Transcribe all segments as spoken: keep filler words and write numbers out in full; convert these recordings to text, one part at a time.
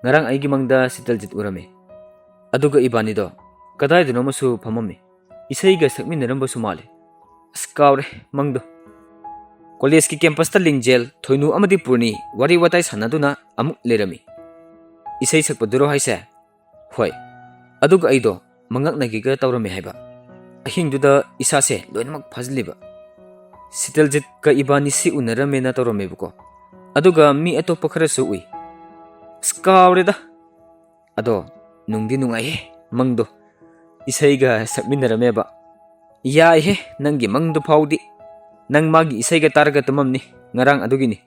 ꯉꯔꯥꯡ ꯑꯩꯒꯤ ꯃꯪꯗ ꯁꯤꯇꯜꯖꯤꯠ ꯎꯔꯝꯃꯤ꯫ ꯑꯗꯨꯒ ꯏꯕꯥꯅꯤꯗꯣ ꯀꯗꯥꯏꯗꯅꯣꯃꯁꯨ ꯐꯝꯃꯝꯃꯤ꯫ ꯏꯁꯩꯒ ꯁꯛꯃꯤꯟꯅꯔꯝꯕꯁꯨ ꯃꯥꯜꯂꯤ꯫ ꯑꯁ, ꯀꯥꯎꯔꯦ ꯃꯪꯗꯣ꯫ ꯀꯣꯂꯦꯖꯀꯤ ꯀꯦꯝꯄꯁꯇ ꯂꯤꯡꯖꯦꯜ, ꯊꯣꯏꯅꯨ ꯑꯃꯗꯤ ꯄꯨꯔꯅꯤ ꯋꯥꯔꯤ ꯋꯥꯇꯥꯏ ꯁꯥꯟꯅꯗꯨꯅ ꯑꯃꯨꯛ ꯂꯩꯔꯝꯃꯤ꯫ "ꯏꯁꯩ ꯁꯛꯄꯗꯨꯔꯣ ꯍꯥꯏꯁꯦ?" "ꯍꯣꯏ꯫ ꯑꯗꯨꯒ ꯑꯩꯗꯣ ꯃꯉꯛꯅꯒꯦꯒ ꯇꯧꯔꯝꯃꯦ ꯍꯥꯏꯕ꯫ ꯑꯍꯤꯡꯗꯨꯗ ꯏꯁꯥꯁꯦ ꯂꯣꯏꯅꯃꯛ ꯐꯥꯖꯤꯜꯂꯤꯕ꯫ ꯁꯤꯇꯜꯖꯤꯠꯀ ꯏꯕꯥꯅꯤ ꯁꯤ ꯎꯅꯔꯝꯃꯦꯅ ꯇꯧꯔꯝꯃꯦꯕꯀꯣ꯫ ꯑꯗꯨꯒ ꯃꯤ ꯑꯇꯣꯞꯄ ꯈꯔꯁꯨ ꯎꯏ꯫ ꯑꯁ, ꯀꯥꯎꯔꯦꯗ꯫ ꯑꯗꯣ ꯅꯨꯡꯗꯤ ꯅꯨꯡꯉꯥꯏꯍꯦ ꯃꯪꯗꯣ꯫ ꯏꯁꯩꯒ ꯁꯛꯃꯤꯟꯅꯔꯝꯃꯦꯕ꯫ ꯌꯥꯏꯍꯦ ꯅꯪꯒꯤ ꯃꯪꯗꯨ ꯐꯥꯎꯗꯤ꯫ ꯅꯪ ꯃꯥꯒꯤ ꯏꯁꯩꯒ ꯇꯥꯔꯒ ꯇꯨꯝꯃꯝꯅꯤ ꯉꯔꯥꯡ ꯑꯗꯨꯒꯤꯅꯤ꯫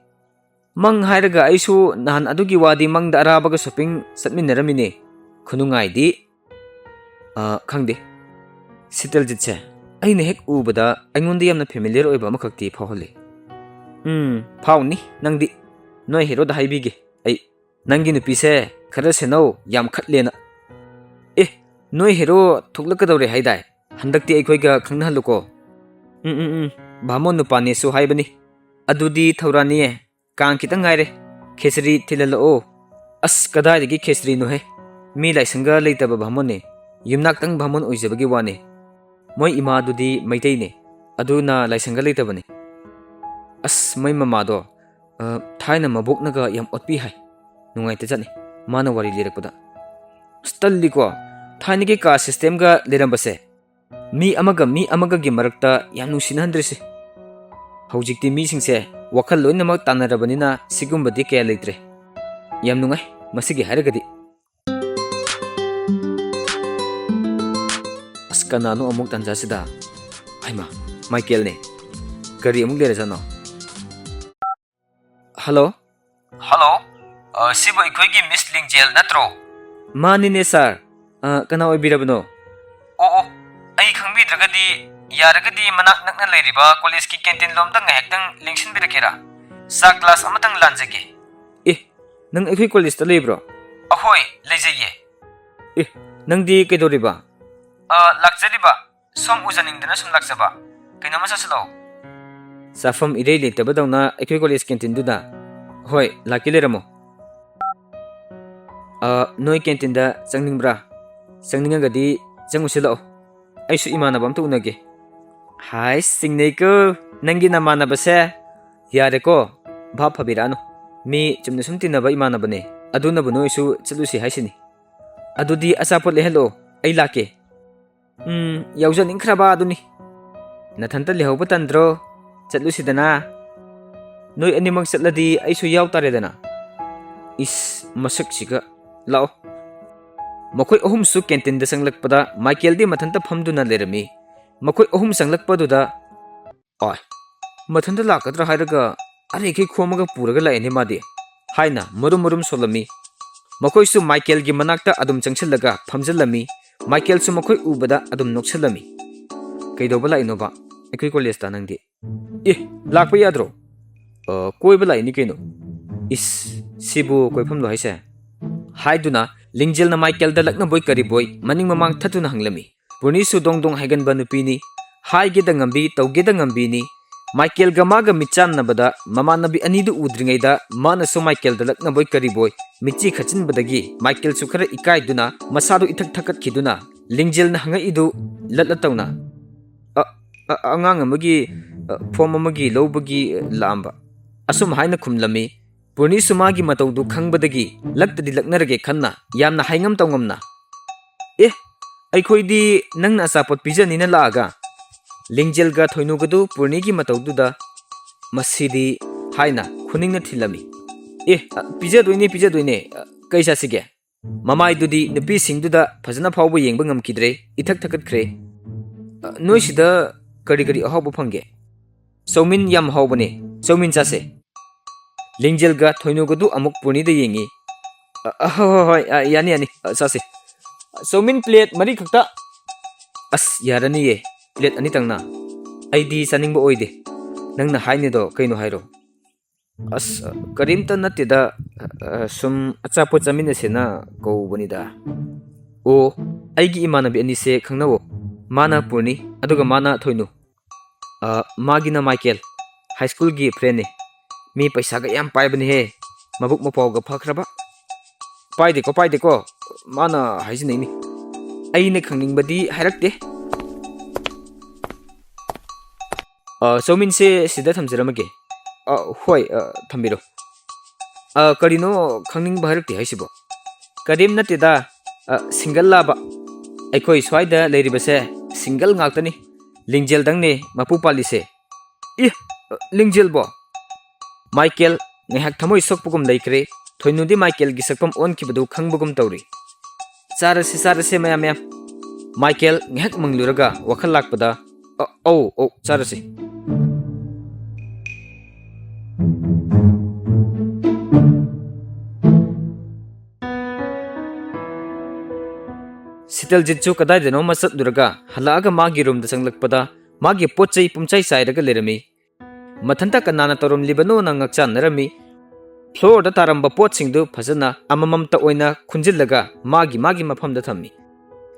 ꯃꯪ ꯍꯥꯏꯔꯒ ꯑꯩꯁꯨ ꯅꯍꯥꯟ ꯑꯗꯨꯒꯤ ꯋꯥꯗꯤ ꯃꯪꯗ ꯑꯔꯥꯕꯒ ꯁꯣꯄꯤꯡ ꯆꯠꯃꯤꯟꯅꯔꯝꯃꯤꯅꯦ꯫ ꯈꯨꯅꯨꯡꯉꯥꯏꯗꯤ꯫ ꯑ, ꯈꯪꯗꯦ꯫ ꯁꯤꯇꯜꯖꯤꯠꯁꯦ ꯑꯩꯅ ꯍꯦꯛ ꯎꯕꯗ ꯑꯩꯉꯣꯟꯗ ꯌꯥꯝꯅ ꯐꯦꯃꯤꯂꯤꯌꯔ ꯑꯣꯏꯕ ꯑꯃꯈꯛꯇꯤ ꯐꯥꯎꯍꯜꯂꯤ꯫ ꯎꯝ, ꯐꯥꯎꯅꯤ ꯅꯪꯗꯤ꯫ ꯅꯣꯏ ꯍꯦꯔꯣꯗ ꯍꯥꯏꯕꯤꯒꯦ ꯑꯩ꯫ ꯅꯪꯒꯤ ꯅꯨꯄꯤꯁꯦ ꯈꯔ ꯁꯦꯟꯅꯧ, ꯌꯥꯝ ꯈꯠꯂꯦꯅ꯫ ꯑꯦ, ꯅꯣꯏ ꯍꯦꯔꯣ ꯊꯣꯛꯂꯛꯀꯗꯧꯔꯦ ꯍꯥꯏꯗꯥꯏ? ꯍꯟꯗꯛꯇꯤ ꯑꯩꯈꯣꯏꯒ ꯈꯪꯅꯍꯜꯂꯨꯀꯣ꯫ ꯎꯝ, ꯎꯝ, ꯎꯝ꯫ ꯚꯥꯃꯣꯟ ꯅꯨꯄꯥꯅꯦꯁꯨ ꯍꯥꯏꯕꯅꯤ꯫ ꯑꯗꯨꯗꯤ ꯊꯧꯔꯥꯅꯤꯌꯦ꯫ ꯀꯥꯡ ꯈꯤꯇꯪ ꯉꯥꯏꯔꯦ꯫ ꯈꯦꯆ꯭ꯔꯤ ꯊꯤꯜꯍꯜꯂꯛꯑꯣ꯫ ꯑꯁ, ꯀꯗꯥꯏꯗꯒꯤ ꯈꯦꯆ꯭ꯔꯤꯅꯣꯍꯦ? ꯃꯤ ꯂꯥꯏꯁꯪꯒ ꯂꯩꯇꯕ ꯚꯥꯃꯣꯟꯅꯦ꯫ ꯌꯨꯝꯅꯥꯛꯇꯪ ꯚꯥꯃꯣꯟ ꯑꯣꯏꯖꯕꯒꯤ ꯋꯥꯅꯦ꯫ ꯃꯣꯏ ꯏꯃꯥꯗꯨꯗꯤ ꯃꯩꯇꯩꯅꯦ꯫ ꯑꯗꯨꯅ ꯂꯥꯏꯁꯪꯒ ꯂꯩꯇꯕꯅꯦ꯫ ꯑꯁ, ꯃꯣꯏ ꯃꯃꯥꯗꯣ, ꯑ, ꯊꯥꯏꯅ ꯃꯕꯣꯛꯅꯒ ꯌꯥꯝ ꯑꯣꯠꯄꯤ ꯍꯥꯏ꯫ ꯅꯨꯡꯉꯥꯏꯇꯖꯥꯠꯅꯤ꯫ ꯃꯥꯅ ꯋꯥꯔꯤ ꯂꯤꯔꯛꯄꯗ꯫ ꯑꯁ, ꯇꯜꯂꯤꯀꯣ꯫ ꯊꯥꯏꯅꯒꯤ ꯀꯥꯁ ꯁꯤꯁꯇꯦꯝꯒ ꯂꯩꯔꯝꯕꯁꯦ꯫ ꯃꯤ ꯑꯃꯒ ꯃꯤ ꯑꯃꯒꯒꯤ ꯃꯔꯛꯇ ꯌꯥꯝ ꯅꯨꯡꯁꯤꯅꯍꯟꯗ꯭ꯔꯤꯁꯦ꯫ ꯍꯧꯖꯤꯛꯇꯤ ꯃꯤꯁꯤꯡꯁꯦ ꯋꯥꯈꯜ ꯂꯣꯏꯅꯃꯛ ꯇꯥꯟꯅꯔꯕꯅꯤꯅ ꯁꯤꯒꯨꯝꯕꯗꯤ ꯀꯌꯥ ꯂꯩꯇ꯭ꯔꯦ꯫ ꯌꯥꯝ ꯅꯨꯡꯉꯥꯏ ꯃꯁꯤꯒꯤ ꯍꯥꯏꯔꯒꯗꯤ꯫ ꯑꯁ, ꯀꯅꯥꯅꯣ ꯑꯃꯨꯛ ꯇꯥꯟꯖꯥꯁꯤꯗ? ꯍꯩꯃꯥ, ꯃꯥꯏꯀꯦꯜꯅꯦ꯫ ꯀꯔꯤ ꯑꯃꯨꯛ ꯂꯩꯔꯖꯥꯠꯅꯣ? ꯍꯜꯂꯣ? ꯍꯜꯂꯣ? ꯑ, ꯁꯤꯕꯨ ꯑꯩꯈꯣꯏꯒꯤ ꯃꯤꯁ ꯂꯤꯡꯖꯦꯜ ꯅꯠꯇ꯭ꯔꯣ? ꯃꯥꯅꯤꯅꯦ, ꯁꯥꯔ꯫ ꯑ, ꯀꯅꯥ ꯑꯣꯏꯕꯤꯔꯕꯅꯣ? ꯑꯣ, ꯑꯣ, ꯑꯩ ꯈꯪꯕꯤꯗ꯭ꯔꯒꯗꯤ, ꯌꯥꯔꯒꯗꯤ ꯃꯅꯥꯛ ꯅꯛꯅ ꯂꯩꯔꯤꯕ ꯀꯣꯂꯦꯖꯀꯤ ꯀꯦꯟꯇꯤꯟ ꯂꯣꯝꯗ ꯉꯥꯏꯍꯥꯛꯇꯪ ꯂꯦꯡꯁꯤꯟꯕꯤꯔꯛꯀꯦꯔꯥ? ꯆꯥꯛ ꯒ꯭ꯂꯥꯁ ꯑꯃꯇꯪ ꯂꯥꯟꯖꯒꯦ꯫ ꯑꯦ, ꯅꯪ ꯑꯩꯈꯣꯏ ꯀꯣꯂꯦꯖꯇ ꯂꯩꯕ꯭ꯔꯣ? ꯑꯍꯣꯏ, ꯂꯩꯖꯩꯌꯦ꯫ ꯑꯦ, ꯅꯪꯗꯤ ꯀꯩꯗꯧꯔꯤꯕ? ꯑ, ꯂꯥꯛꯆꯔꯤꯕ꯫ ꯁꯣꯝ ꯎꯖꯅꯤꯡꯗꯅ ꯁꯨꯝ ꯂꯥꯛꯆꯕ꯫ ꯀꯩꯅꯣꯝꯃ ꯆꯥꯁꯤꯜꯂꯛꯑꯣ꯫ ꯆꯥꯐꯝ ꯏꯔꯩ ꯂꯩꯇꯕꯗꯧꯅ ꯑꯩꯈꯣꯏ ꯀꯣꯂꯦꯖ ꯀꯦꯟꯇꯤꯟꯗꯨꯗ꯫ ꯍꯣꯏ, ꯂꯥꯛꯀꯦ, ꯂꯩꯔꯝꯃꯣ꯫ "ꯑ, ꯅꯣꯏ ꯀꯦꯟꯇꯤꯟꯗ ꯆꯪꯅꯤꯡꯕ꯭ꯔꯥ? ꯆꯪꯅꯤꯡꯉꯒꯗꯤ ꯆꯪꯉꯨꯁꯤ ꯂꯥꯛꯑꯣ꯫ ꯑꯩꯁꯨ ꯏꯃꯥꯟꯅꯕ ꯑꯝꯇ ꯎꯅꯒꯦ꯫" ꯍꯥꯏ, ꯆꯤꯡꯅꯩꯀꯣ ꯅꯪꯒꯤ ꯅꯃꯥꯟꯅꯕꯁꯦ꯫ ꯌꯥꯔꯦꯀꯣ, ꯚꯥꯞ ꯐꯕꯤꯔꯛꯑꯅꯨ꯫ ꯃꯤ ꯆꯨꯝꯅ ꯁꯨꯝ ꯇꯤꯟꯅꯕ ꯏꯃꯥꯟꯅꯕꯅꯦ꯫ ꯑꯗꯨꯅꯕꯨ ꯅꯣꯏꯁꯨ ꯆꯠꯂꯨꯁꯤ ꯍꯥꯏꯁꯤꯅꯤ꯫ ꯑꯗꯨꯗꯤ ꯑꯆꯥꯄꯣꯠ ꯂꯩꯍꯜꯂꯛꯑꯣ, ꯑꯩ ꯂꯥꯛꯀꯦ꯫ ꯎꯝ, ꯌꯥꯎꯖꯅꯤꯡꯈ꯭ꯔꯕ ꯑꯗꯨꯅꯤ꯫ ꯅꯊꯟꯇ ꯂꯩꯍꯧꯕ ꯇꯟꯗ꯭ꯔꯣ? ꯆꯠꯂꯨꯁꯤꯗꯅ꯫ ꯅꯣꯏ ꯑꯅꯤꯃꯛ ꯆꯠꯂꯗꯤ ꯑꯩꯁꯨ ꯌꯥꯎ ꯇꯥꯔꯦꯗꯅ꯫ ꯏꯁ, ꯃꯁꯛꯁꯤꯒ꯫ ꯂꯥꯛꯑꯣ꯫ ꯃꯈꯣꯏ ꯑꯍꯨꯝꯁꯨ ꯀꯦꯟꯇꯤꯟꯗ ꯆꯪꯂꯛꯄꯗ ꯃꯥꯏꯀꯦꯜꯗꯤ ꯃꯊꯟꯇ ꯐꯝꯗꯨꯅ ꯂꯩꯔꯝꯃꯤ꯫ ꯃꯈꯣꯏ ꯑꯍꯨꯝ ꯆꯪꯂꯛꯄꯗꯨꯗ, "ꯑꯣꯏ, ꯃꯊꯟꯇ ꯂꯥꯛꯀꯗ꯭ꯔꯥ ꯍꯥꯏꯔꯒ ꯑꯔꯩꯈꯩ ꯈꯣꯝꯃꯒ ꯄꯨꯔꯒ ꯂꯥꯛꯑꯦꯅꯦ ꯃꯥꯗꯤ," ꯍꯥꯏꯅ ꯃꯔꯨꯝ ꯃꯔꯨꯝ ꯁꯣꯜꯂꯝꯃꯤ꯫ ꯃꯈꯣꯏꯁꯨ ꯃꯥꯏꯀꯦꯜꯒꯤ ꯃꯅꯥꯛꯇ ꯑꯗꯨꯝ ꯆꯪꯁꯤꯜꯂꯒ ꯐꯝꯖꯤꯜꯂꯝꯃꯤ꯫ ꯃꯥꯏꯀꯦꯜꯁꯨ ꯃꯈꯣꯏ ꯎꯕꯗ ꯑꯗꯨꯝ ꯅꯣꯛꯁꯤꯜꯂꯝꯃꯤ꯫ "ꯀꯩꯗꯧꯕ ꯂꯥꯛꯏꯅꯣꯕ ꯑꯩꯈꯣꯏ ꯀꯣꯂꯦꯖꯇ ꯅꯪꯗꯤ?" "ꯑꯦ, ꯂꯥꯛꯄ ꯌꯥꯗ꯭ꯔꯣ?" "ꯑ, ꯀꯣꯏꯕ ꯂꯥꯛꯏꯅꯤ ꯀꯩꯅꯣ꯫" "ꯏꯁ, ꯁꯤꯕꯨ ꯀꯣꯏꯐꯝꯂꯣ ꯍꯥꯏꯁꯦ?" ꯍꯥꯏꯗꯨꯅ ꯂꯤꯡꯖꯦꯜꯅ ꯃꯥꯏꯀꯦꯜꯗ ꯂꯛꯅꯕꯣꯏ ꯀꯔꯤꯕꯣꯏ ꯃꯅꯤꯡ ꯃꯃꯥꯡ ꯊꯠꯇꯨꯅ ꯍꯪꯂꯝꯃꯤ꯫ ꯄꯨꯔꯅꯤꯁꯨ ꯗꯣꯡ ꯗꯣꯡ ꯍꯥꯏꯒꯟꯕ ꯅꯨꯄꯤꯅꯤ꯫ ꯍꯥꯏꯒꯦꯗ ꯉꯝꯕꯤ, ꯇꯧꯒꯦꯗ ꯉꯝꯕꯤꯅꯤ꯫ ꯃꯥꯏꯀꯦꯜꯒ ꯃꯥꯒ ꯃꯤꯠꯆꯥꯟꯅꯕꯗ ꯃꯃꯥꯟꯅꯕꯤ ꯑꯅꯤꯗꯨ ꯎꯗ꯭ꯔꯤꯉꯩꯗ ꯃꯥꯅꯁꯨ ꯃꯥꯏꯀꯦꯜꯗ ꯂꯛꯅꯕꯣꯏ ꯀꯔꯤꯕꯣꯏ ꯃꯤꯠꯆꯤ ꯈꯠꯆꯤꯟꯕꯗꯒꯤ ꯃꯥꯏꯀꯦꯜꯁꯨ ꯈꯔ ꯏꯀꯥꯏꯗꯨꯅ ꯃꯁꯥꯗꯨ ꯏꯊꯛ ꯊꯛꯀꯠꯈꯤꯗꯨꯅ ꯂꯤꯡꯖꯦꯜꯅ ꯍꯪꯉꯛꯏꯗꯨ ꯂꯠꯂ ꯇꯧꯅ, "ꯑ, ꯑ, ꯑꯉꯥꯡ ꯑꯃꯒꯤ, ꯑ, ꯐꯣꯝ ꯑꯃꯒꯤ ꯂꯧꯕꯒꯤ, ꯑ, ꯂꯥꯛꯑꯝꯕ꯫" ꯑꯁꯨꯝ ꯍꯥꯏꯅ ꯈꯨꯝꯂꯝꯃꯤ꯫ ꯄꯨꯔꯅꯤꯁꯨ ꯃꯥꯒꯤ ꯃꯇꯧꯗꯨ ꯈꯪꯕꯗꯒꯤ ꯂꯛꯇꯗꯤ ꯂꯛꯅꯔꯒꯦ ꯈꯟꯅ ꯌꯥꯝꯅ ꯍꯥꯏꯉꯝ ꯇꯧꯉꯝꯅ, "ꯑꯦ, ꯑꯩꯈꯣꯏꯗꯤ ꯅꯪꯅ ꯑꯆꯥꯄꯣꯠ ꯄꯤꯖꯅꯤꯅ ꯂꯥꯛꯑꯒ?" ꯂꯤꯡꯖꯦꯜꯒ ꯊꯣꯏꯅꯨꯒꯗꯨ ꯄꯨꯔꯅꯤꯒꯤ ꯃꯇꯧꯗꯨꯗ, "ꯃꯁꯤꯗꯤ" ꯍꯥꯏꯅ ꯈꯨꯅꯤꯡꯅ ꯊꯤꯜꯂꯝꯃꯤ꯫ "ꯑꯦ, ꯑ, ꯄꯤꯖꯗꯣꯏꯅꯦ, ꯄꯤꯖꯗꯣꯏꯅꯦ꯫ ꯑ, ꯀꯩ ꯆꯥꯁꯤꯒꯦ?" ꯃꯃꯥꯏꯗꯨꯗꯤ ꯅꯨꯄꯤꯁꯤꯡꯗꯨꯗ ꯐꯖꯅ ꯐꯥꯎꯕ ꯌꯦꯡꯕ ꯉꯝꯈꯤꯗ꯭ꯔꯦ, ꯏꯊꯛ ꯊꯛꯀꯠꯈ꯭ꯔꯦ꯫ "ꯑ, ꯅꯣꯏꯁꯤꯗ ꯀꯔꯤ ꯀꯔꯤ ꯑꯍꯥꯎꯕ ꯐꯪꯒꯦ?" "ꯆꯧꯃꯤꯟ ꯌꯥꯝ ꯍꯥꯎꯕꯅꯦ, ꯆꯧꯃꯤꯟ ꯆꯥꯁꯦ꯫" ꯂꯤꯡꯖꯦꯜꯒ ꯊꯣꯏꯅꯨꯒꯗꯨ ꯑꯃꯨꯛ ꯄꯨꯔꯅꯤꯗ ꯌꯦꯡꯉꯤ꯫ "ꯑ, ꯑ, ꯍꯣꯏ, ꯍꯣꯏ, ꯍꯣꯏ, ꯑ, ꯌꯥꯅꯤ, ꯌꯥꯅꯤ, ꯑ, ꯆꯥꯁꯦ꯫ ꯆꯧꯃꯤꯟ ꯄ꯭ꯂꯦꯠ ꯃꯔꯤ ꯈꯛꯇ꯫" "ꯑꯁ, ꯌꯥꯔꯅꯤꯌꯦ, ꯄ꯭ꯂꯦꯠ ꯑꯅꯤꯇꯪꯅ꯫ ꯑꯩꯗꯤ ꯆꯥꯅꯤꯡꯕ ꯑꯣꯏꯗꯦ꯫ ꯅꯪꯅ ꯍꯥꯏꯅꯤꯗꯣ ꯀꯩꯅꯣ ꯍꯥꯏꯔꯣ꯫" "ꯑꯁ, ꯀꯔꯤꯝꯇ ꯅꯠꯇꯦꯗ, ꯑ, ꯁꯨꯝ ꯑꯆꯥꯄꯣꯠ ꯆꯥꯃꯤꯟꯅꯁꯦꯅ ꯀꯧꯕꯅꯤꯗ꯫" "ꯑꯣ, ꯑꯩꯒꯤ ꯏꯃꯥꯟꯅꯕꯤ ꯑꯅꯤꯁꯦ ꯈꯪꯅꯧꯋꯣ꯫ ꯃꯥꯅ ꯄꯨꯔꯅꯤ, ꯑꯗꯨꯒ ꯃꯥꯅ ꯊꯣꯏꯅꯨ꯫ ꯑ, ꯃꯥꯒꯤꯅ ꯃꯥꯏꯀꯦꯜ, ꯍꯥꯏ ꯁ꯭ꯀꯨꯜꯒꯤ ꯐ꯭ꯔꯦꯟꯅꯤ꯫ ꯃꯤ ꯄꯩꯁꯥꯒ ꯌꯥꯝ ꯄꯥꯏꯕꯅꯤꯍꯦ, ꯃꯕꯨꯛ ꯃꯄꯥꯎꯒ ꯐꯈ꯭ꯔꯕ꯫" ꯄꯥꯏꯗꯦꯀꯣ, ꯄꯥꯏꯗꯦꯀꯣ꯫ ꯃꯥꯅ ꯍꯥꯏꯖꯤꯟꯅꯩꯅꯤ꯫ ꯑꯩꯅ ꯈꯪꯅꯤꯡꯕꯗꯤ ꯍꯥꯏꯔꯛꯇꯦ꯫ ꯑ, ꯆꯧꯃꯤꯟꯁꯦ ꯁꯤꯗ ꯊꯝꯖꯔꯝꯃꯒꯦ꯫ ꯑ, ꯍꯣꯏ, ꯑ, ꯊꯝꯕꯤꯔꯣ꯫ ꯑ, ꯀꯔꯤꯅꯣ ꯈꯪꯅꯤꯡꯕ ꯍꯥꯏꯔꯛꯇꯦ ꯍꯥꯏꯁꯤꯕꯣ? ꯀꯔꯤꯝ ꯅꯠꯇꯦꯗ, ꯑ, ꯁꯤꯡꯒꯜ ꯂꯥꯕ꯫ ꯑꯩꯈꯣꯏ ꯁ꯭ꯋꯥꯏꯗ ꯂꯩꯔꯤꯕꯁꯦ ꯁꯤꯡꯒꯜ ꯉꯥꯛꯇꯅꯤ꯫ ꯂꯤꯡꯖꯦꯜꯗꯪꯅꯦ ꯃꯄꯨ ꯄꯥꯜꯂꯤꯁꯦ꯫ ꯏ, ꯂꯤꯡꯖꯦꯜꯕꯣ? ꯃꯥꯏꯀꯦꯜ ꯉꯥꯏꯍꯥꯛ ꯊꯃꯣꯏ ꯁꯣꯛꯄꯒꯨꯝ ꯂꯩꯈ꯭ꯔꯦ꯫ ꯊꯣꯏꯅꯨꯗꯤ ꯃꯥꯏꯀꯦꯜꯒꯤ ꯁꯛꯐꯝ ꯑꯣꯟꯈꯤꯕꯗꯨ ꯈꯪꯕꯒꯨꯝ ꯇꯧꯔꯤ꯫ "ꯆꯥꯔꯁꯤ, ꯆꯥꯔꯁꯤ, ꯃꯌꯥꯝ, ꯃꯌꯥꯝ꯫" ꯃꯥꯏꯀꯦꯜ ꯉꯥꯏꯍꯥꯛ ꯃꯪꯂꯨꯔꯒ ꯋꯥꯈꯜ ꯂꯥꯛꯄꯗ, "ꯑ-, ꯑꯧ, ꯑꯧ, ꯆꯥꯔꯁꯤ꯫" ꯁꯤꯇꯜꯖꯤꯠꯁꯨ ꯀꯗꯥꯏꯗꯅꯣꯃ ꯆꯠꯂꯨꯔꯒ ꯍꯜꯂꯛꯑꯒ ꯃꯥꯒꯤ ꯔꯨꯝꯗ ꯆꯪꯂꯛꯄꯗ ꯃꯥꯒꯤ ꯄꯣꯠ ꯆꯩ ꯄꯨꯝꯆꯥꯏ ꯆꯥꯏꯔꯒ ꯂꯩꯔꯝꯃꯤ꯫ ꯃꯊꯟꯇ ꯀꯅꯥꯅ ꯇꯧꯔꯝꯂꯤꯕꯅꯣꯅ ꯉꯛꯆꯥꯟꯅꯔꯝꯃꯤ꯫ ꯐ꯭ꯂꯣꯔꯗ ꯇꯥꯔꯝꯕ ꯄꯣꯠꯁꯤꯡꯗꯨ ꯐꯖꯅ ꯑꯃꯃꯝꯇ ꯑꯣꯏꯅ ꯈꯨꯟꯖꯤꯜꯂꯒ ꯃꯥꯒꯤ ꯃꯥꯒꯤ ꯃꯐꯝꯗ ꯊꯝꯃꯤ꯫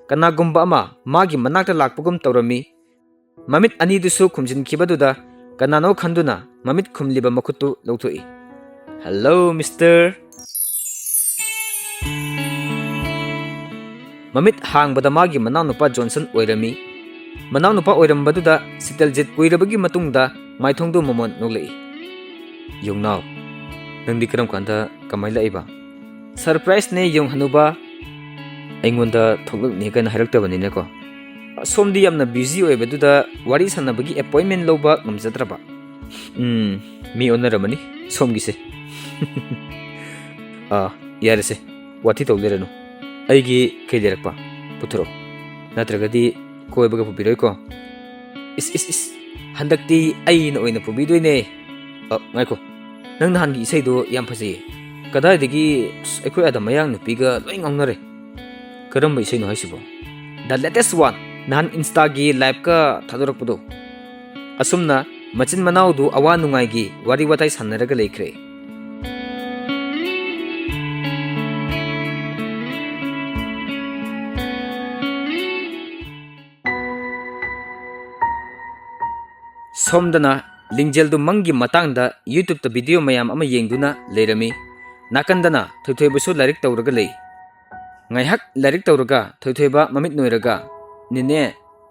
ꯀꯅꯥꯒꯨꯝꯕ ꯑꯃ ꯃꯥꯒꯤ ꯃꯅꯥꯛꯇ ꯂꯥꯛꯄꯒꯨꯝ ꯇꯧꯔꯝꯃꯤ꯫ ꯃꯃꯤꯠ ꯑꯅꯤꯗꯨꯁꯨ ꯈꯨꯝꯖꯤꯟꯈꯤꯕꯗꯨꯗ ꯀꯅꯥꯅꯣ ꯈꯟꯗꯨꯅ ꯃꯃꯤꯠ ꯈꯨꯝꯂꯤꯕ ꯃꯈꯨꯠꯇꯨ ꯂꯧꯊꯣꯛꯏ꯫ "Hello, mister." ꯃꯃꯤꯠ ꯍꯥꯡꯕꯗ ꯃꯥꯒꯤ ꯃꯅꯥꯎꯅꯨꯄꯥ ꯖꯣꯟꯁꯟ ꯑꯣꯏꯔꯝꯃꯤ꯫ ꯃꯅꯥꯎꯅꯨꯄꯥ ꯑꯣꯏꯔꯝꯕꯗꯨꯗ ꯁꯤꯇꯜꯖꯤꯠ ꯀꯨꯏꯔꯕꯒꯤ ꯃꯇꯨꯡꯗ ꯃꯥꯏꯊꯣꯡꯗꯨ ꯃꯃꯣꯟ ꯅꯣꯛꯂꯛꯏ꯫ "ꯌꯣꯡꯅꯥꯎ, ꯅꯪꯗꯤ ꯀꯔꯝ ꯀꯥꯟꯗ ꯀꯃꯥꯏ ꯂꯥꯛꯏꯕ?" "ꯁꯔꯄ꯭ꯔꯥꯏꯖꯅꯦ, ꯌꯣꯡ ꯍꯅꯨꯕ꯫ ꯑꯩꯉꯣꯟꯗ ꯊꯣꯛꯂꯛꯅꯤ ꯀꯥꯏꯅ ꯍꯥꯏꯔꯛꯇꯕꯅꯤꯅꯀꯣ꯫ ꯁꯣꯝꯗꯤ ꯌꯥꯝꯅ ꯕꯤꯖꯤ ꯑꯣꯏꯕꯗꯨꯗ ꯋꯥꯔꯤ ꯁꯥꯟꯅꯕꯒꯤ ꯑꯦꯄꯣꯏꯟꯃꯦꯟ ꯂꯧꯕ ꯉꯝꯖꯗ꯭ꯔꯕ꯫" "ꯎꯝ, ꯃꯤ ꯑꯣꯟꯅꯔꯝꯃꯅꯤ ꯁꯣꯝꯒꯤꯁꯦ꯫" "ꯑꯥ, ꯌꯥꯔꯦꯁꯦ, ꯋꯥꯊꯤ ꯇꯧ ꯂꯩꯔꯅꯨ꯫ ꯑꯩꯒꯤ ꯀꯩ ꯂꯩꯔꯛꯄ? ꯄꯨꯊꯣꯔꯛꯑꯣ꯫ ꯅꯠꯇ꯭ꯔꯒꯗꯤ ꯀꯣꯏꯕꯒ ꯄꯨꯕꯤꯔꯣꯏꯀꯣ꯫" "ꯏꯁ, ꯏꯁ, ꯏꯁ, ꯍꯟꯗꯛꯇꯤ ꯑꯩꯅ ꯑꯣꯏꯅ ꯄꯨꯕꯤꯗꯣꯏꯅꯦ꯫" "ꯑ, ꯉꯥꯏꯈꯣ, ꯅꯪ ꯅꯍꯥꯟꯒꯤ ꯏꯁꯩꯗꯣ ꯌꯥꯝ ꯐꯖꯩꯌꯦ꯫ ꯀꯗꯥꯏꯗꯒꯤ? ꯑꯁ, ꯑꯩꯈꯣꯏ ꯑꯥꯗ ꯃꯌꯥꯡ ꯅꯨꯄꯤꯒ ꯂꯣꯏ ꯉꯥꯎꯅꯔꯦ꯫" "ꯀꯔꯝꯕ ꯏꯁꯩꯅꯣ ꯍꯥꯏꯁꯤꯕꯣ?" "The latest one, ꯅꯍꯥꯟ ꯏꯟꯁꯇꯥꯒꯤ ꯂꯥꯏꯞꯀ ꯊꯥꯗꯣꯔꯛꯄꯗꯣ꯫" ꯑꯁꯨꯝꯅ ꯃꯆꯤꯟ ꯃꯅꯥꯎꯗꯨ ꯑꯋꯥ ꯅꯨꯡꯉꯥꯏꯒꯤ ꯋꯥꯔꯤ ꯋꯥꯇꯥꯏ ꯁꯥꯟꯅꯔꯒ ꯂꯩꯈ꯭ꯔꯦ꯫ ꯁꯣꯝꯗꯅ ꯂꯤꯡꯖꯦꯜꯗꯨ ꯃꯪꯒꯤ ꯃꯇꯥꯡꯗ YouTube-ꯇ video ꯃꯌꯥꯝ ꯑꯃ ꯌꯦꯡꯗꯨꯅ ꯂꯩꯔꯝꯃꯤ꯫ ꯅꯥꯀꯟꯗꯅ ꯊꯣꯏꯊꯣꯏꯕꯁꯨ ꯂꯥꯏꯔꯤꯛ ꯇꯧꯔꯒ ꯂꯩ꯫ ꯉꯥꯏꯍꯥꯛ ꯂꯥꯏꯔꯤꯛ ꯇꯧꯔꯒ ꯊꯣꯏꯊꯣꯏꯕ ꯃꯃꯤꯠ ꯅꯣꯏꯔꯒ, "ꯅꯦꯅꯦ,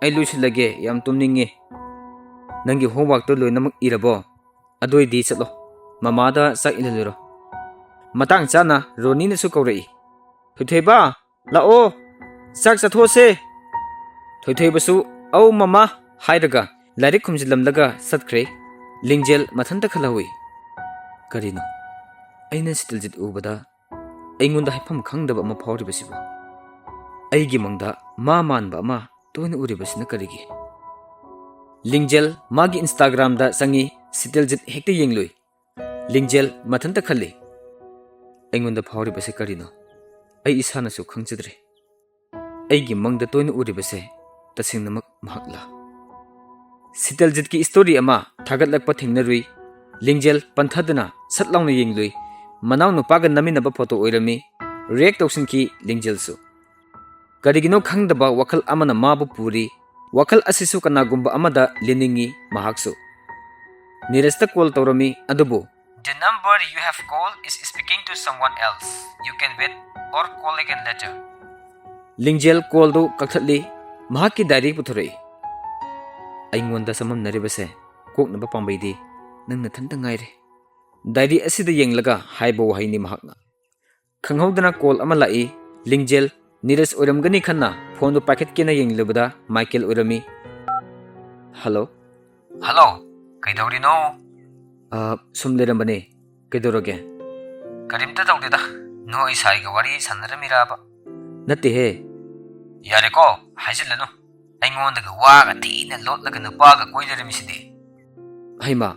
ꯑꯩ ꯂꯣꯏꯁꯤꯜꯂꯒꯦ, ꯌꯥꯝ ꯇꯨꯝꯅꯤꯡꯉꯤ꯫ ꯅꯪꯒꯤ homeworkꯇꯣ ꯂꯣꯏꯅꯃꯛ ꯏꯔꯕꯣ? ꯑꯗꯨꯏꯗꯤ ꯆꯠꯂꯣ, ꯃꯃꯥꯗ ꯆꯥꯛ ꯏꯜꯍꯜꯂꯨꯔꯣ꯫" ꯃꯇꯥꯡ ꯆꯥꯅ ꯔꯣꯅꯤꯅꯁꯨ ꯀꯧꯔꯛꯏ, "ꯊꯣꯏꯊꯣꯏꯕ, ꯂꯥꯛꯑꯣ, ꯆꯥꯛ ꯆꯥꯊꯣꯛꯑꯁꯦ꯫" ꯊꯣꯏꯊꯣꯏꯕꯁꯨ "ꯑꯧ ꯃꯃꯥ" ꯍꯥꯏꯔꯒ ꯂꯥꯏꯔꯤꯛ ꯈꯨꯝꯖꯤꯜꯂꯝꯂꯒ ꯆꯠꯈ꯭ꯔꯦ꯫ ꯂꯤꯡꯖꯦꯜ ꯃꯊꯟꯇ ꯈꯜꯍꯧꯏ, "ꯀꯔꯤꯅꯣ ꯑꯩꯅ ꯁꯤꯇꯜꯖꯤꯠ ꯎꯕꯗ ꯑꯩꯉꯣꯟꯗ ꯍꯥꯏꯐꯝ ꯈꯪꯗꯕ ꯑꯃ ꯐꯥꯎꯔꯤꯕꯁꯤꯕꯨ? ꯑꯩꯒꯤ ꯃꯪꯗ ꯃꯥ ꯃꯥꯟꯕ ꯑꯃ ꯇꯣꯏꯅ ꯎꯔꯤꯕꯁꯤꯅ ꯀꯔꯤꯒꯤ?" ꯂꯤꯡꯖꯦꯜ ꯃꯥꯒꯤ Instagramꯗ ꯆꯪꯉꯤ, ꯁꯤꯇꯜꯖꯤꯠ ꯍꯦꯛꯇ ꯌꯦꯡꯂꯨꯏ꯫ ꯂꯤꯡꯖꯦꯜ ꯃꯊꯟꯇ ꯈꯜꯂꯤ, "ꯑꯩꯉꯣꯟꯗ ꯐꯥꯎꯔꯤꯕꯁꯦ ꯀꯔꯤꯅꯣ? ꯑꯩ ꯏꯁꯥꯅꯁꯨ ꯈꯪꯖꯗ꯭ꯔꯦ꯫ ꯑꯩꯒꯤ ꯃꯪꯗ ꯇꯣꯏꯅ ꯎꯔꯤꯕꯁꯦ ꯇꯁꯦꯡꯅꯃꯛ ꯃꯍꯥꯛꯂꯥ?" ꯁꯤꯇꯜꯖꯤꯠꯀꯤ story ꯑꯃ ꯊꯥꯒꯠꯂꯛꯄ ꯊꯦꯡꯅꯔꯨꯏ꯫ ꯂꯤꯡꯖꯦꯜ ꯄꯟꯊꯗꯅ ꯁꯠ ꯂꯥꯎꯅ ꯌꯦꯡꯂꯨꯏ꯫ ꯃꯅꯥꯎ ꯅꯨꯄꯥꯒ ꯅꯝꯃꯤꯟꯅꯕ photo ꯑꯣꯏꯔꯝꯃꯤ꯫ React ꯇꯧꯁꯤꯟꯈꯤ ꯂꯤꯡꯖꯦꯜꯁꯨ꯫ ꯀꯔꯤꯒꯤꯅꯣ ꯈꯪꯗꯕ ꯋꯥꯈꯜ ꯑꯃꯅ ꯃꯥꯕꯨ ꯄꯨꯔꯤ꯫ ꯋꯥꯈꯜ ꯑꯁꯤꯁꯨ ꯀꯅꯥꯒꯨꯝꯕ ꯑꯃꯗ ꯂꯦꯟꯅꯤꯡꯏ ꯃꯍꯥꯛꯁꯨ꯫ ꯅꯤꯔꯖꯇ call ꯇꯧꯔꯝꯃꯤ, ꯑꯗꯨꯕꯨ "The number you have called is speaking to someone else. You can wait or call again later." ꯂꯤꯡꯖꯦꯜ callꯗꯨ ꯀꯛꯊꯠꯂꯤ꯫ ꯃꯍꯥꯛꯀꯤ diary ꯄꯨꯊꯣꯔꯛꯏ꯫ "ꯑꯩꯉꯣꯟꯗ ꯆꯃꯝꯅꯔꯤꯕꯁꯦ ꯀꯣꯛꯅꯕ ꯄꯥꯝꯕꯩꯗꯤ ꯅꯪ ꯅꯊꯟꯇ ꯉꯥꯏꯔꯦ꯫" Diary ꯑꯁꯤꯗ ꯌꯦꯡꯂꯒ ꯍꯥꯏꯕ ꯋꯥꯍꯩꯅꯤ ꯃꯍꯥꯛꯅ꯫ ꯈꯪꯍꯧꯗꯅ call ꯑꯃ ꯂꯥꯛꯏ꯫ ꯂꯤꯡꯖꯦꯜ ꯅꯤꯔꯖ ꯑꯣꯏꯔꯝꯒꯅꯤ ꯈꯟꯅ phoneꯗꯨ ꯄꯥꯏꯈꯠꯀꯦꯅ ꯌꯦꯡꯂꯨꯕꯗ ꯃꯥꯏꯀꯦꯜ ꯑꯣꯏꯔꯝꯃꯤ꯫ "Hello?" "Hello, ꯀꯩꯗꯧꯔꯤꯅꯣ?" "ꯑ, ꯁꯨꯝ ꯂꯩꯔꯝꯕꯅꯦ꯫ ꯀꯩꯗꯧꯔꯒꯦ?" "ꯀꯔꯤꯝꯇ ꯇꯧꯗꯦꯗ꯫ ꯅꯣꯏ ꯁꯥꯏꯒ ꯋꯥꯔꯤ ꯁꯥꯟꯅꯔꯝꯃꯤꯔꯕ?" "ꯅꯠꯇꯦꯍꯦ꯫" "ꯌꯥꯔꯦꯀꯣ, ꯍꯥꯏꯖꯤꯜꯂꯅꯨ꯫ ꯑꯩꯉꯣꯟꯗꯒ ꯋꯥꯒ ꯊꯤꯅ ꯂꯣꯠꯂꯒ ꯅꯨꯄꯥꯒ ꯀꯣꯏ ꯂꯩꯔꯝꯃꯤꯁꯤꯗꯤ?" "ꯍꯩꯃꯥ,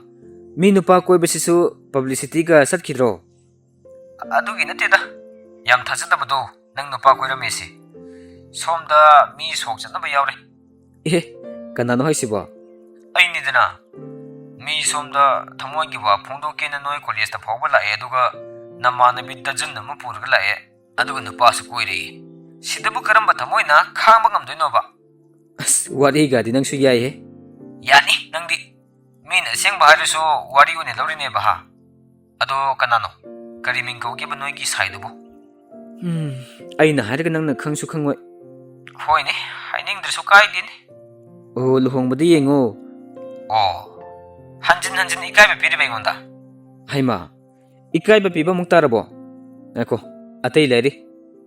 ꯃꯤ ꯅꯨꯄꯥ ꯀꯣꯏꯕꯁꯤꯁꯨ publicityꯒ ꯆꯠꯈꯤꯗ꯭ꯔꯣ?" "ꯑꯗꯨꯒꯤ ꯅꯠꯇꯦꯗ, ꯌꯥꯝ ꯊꯥꯖꯗꯕꯗꯣ, ꯅꯪ ꯅꯨꯄꯥ ꯀꯣꯏꯔꯝꯃꯦꯁꯦ꯫ ꯁꯣꯝꯗ ꯃꯤ ꯁꯣꯛ ꯆꯠꯅꯕ ꯌꯥꯎꯔꯦ꯫" "ꯑꯦ, ꯀꯅꯥꯅꯣ ꯍꯥꯏꯁꯤꯕꯣ?" "ꯑꯩꯅꯤꯗꯅ꯫ ꯃꯤ ꯁꯣꯝꯗ ꯊꯃꯣꯏꯒꯤ ꯋꯥ ꯐꯣꯡꯗꯣꯛꯀꯦꯅ ꯅꯣꯏ collegeꯇ ꯐꯥꯎꯕ ꯂꯥꯛꯑꯦ, ꯑꯗꯨꯒ ꯅꯃꯥꯟꯅꯕꯤ dozen ꯑꯃ ꯄꯨꯔꯒ ꯂꯥꯛꯑꯦ, ꯑꯗꯨꯒ ꯅꯨꯄꯥꯁꯨ ꯀꯣꯏꯔꯛꯏ꯫ ꯁꯤꯗꯕꯨ ꯀꯔꯝꯕ ꯊꯃꯣꯏꯅ ꯈꯥꯡꯕ ꯉꯝꯗꯣꯏꯅꯣꯕ?" "ꯑꯁ, ꯋꯥꯔꯤꯒꯗꯤ ꯅꯪꯁꯨ ꯌꯥꯏꯍꯦ꯫" "ꯌꯥꯅꯤ ꯅꯪꯗꯤ꯫ ꯃꯤꯅ ꯑꯁꯦꯡꯕ ꯍꯥꯏꯔꯁꯨ ꯋꯥꯔꯤ ꯑꯣꯏꯅ ꯂꯧꯔꯤꯅꯦꯕ, ꯍꯥ? ꯑꯗꯣ ꯀꯅꯥꯅꯣ?" ꯀꯔꯤ ꯃꯤꯡ ꯀꯧꯒꯦꯕ ꯅꯣꯏꯒꯤ ꯁꯥꯏꯗꯨꯕꯨ? ꯎꯝ, ꯑꯩꯅ ꯍꯥꯏꯔꯒ ꯅꯪꯅ ꯈꯪꯁꯨ ꯈꯪꯉꯣꯏ꯫ ꯍꯣꯏꯅꯦ, ꯍꯥꯏꯅꯤꯡꯗ꯭ꯔꯁꯨ ꯀꯥꯏꯗꯦꯅꯦ꯫ ꯑꯣ, ꯂꯨꯍꯣꯡꯕꯗ ꯌꯦꯡꯉꯣ꯫ ꯑꯣ, ꯍꯟꯖꯤꯟ ꯍꯟꯖꯤꯟ ꯏꯀꯥꯏꯕ ꯄꯤꯔꯤꯕ ꯑꯩꯉꯣꯟꯗ? ꯍꯩꯃꯥ, ꯏꯀꯥꯏꯕ ꯄꯤꯕ ꯑꯃꯨꯛ ꯇꯥꯔꯕꯣ? ꯉꯥꯏꯈꯣ, ꯑꯇꯩ ꯂꯩꯔꯤ꯫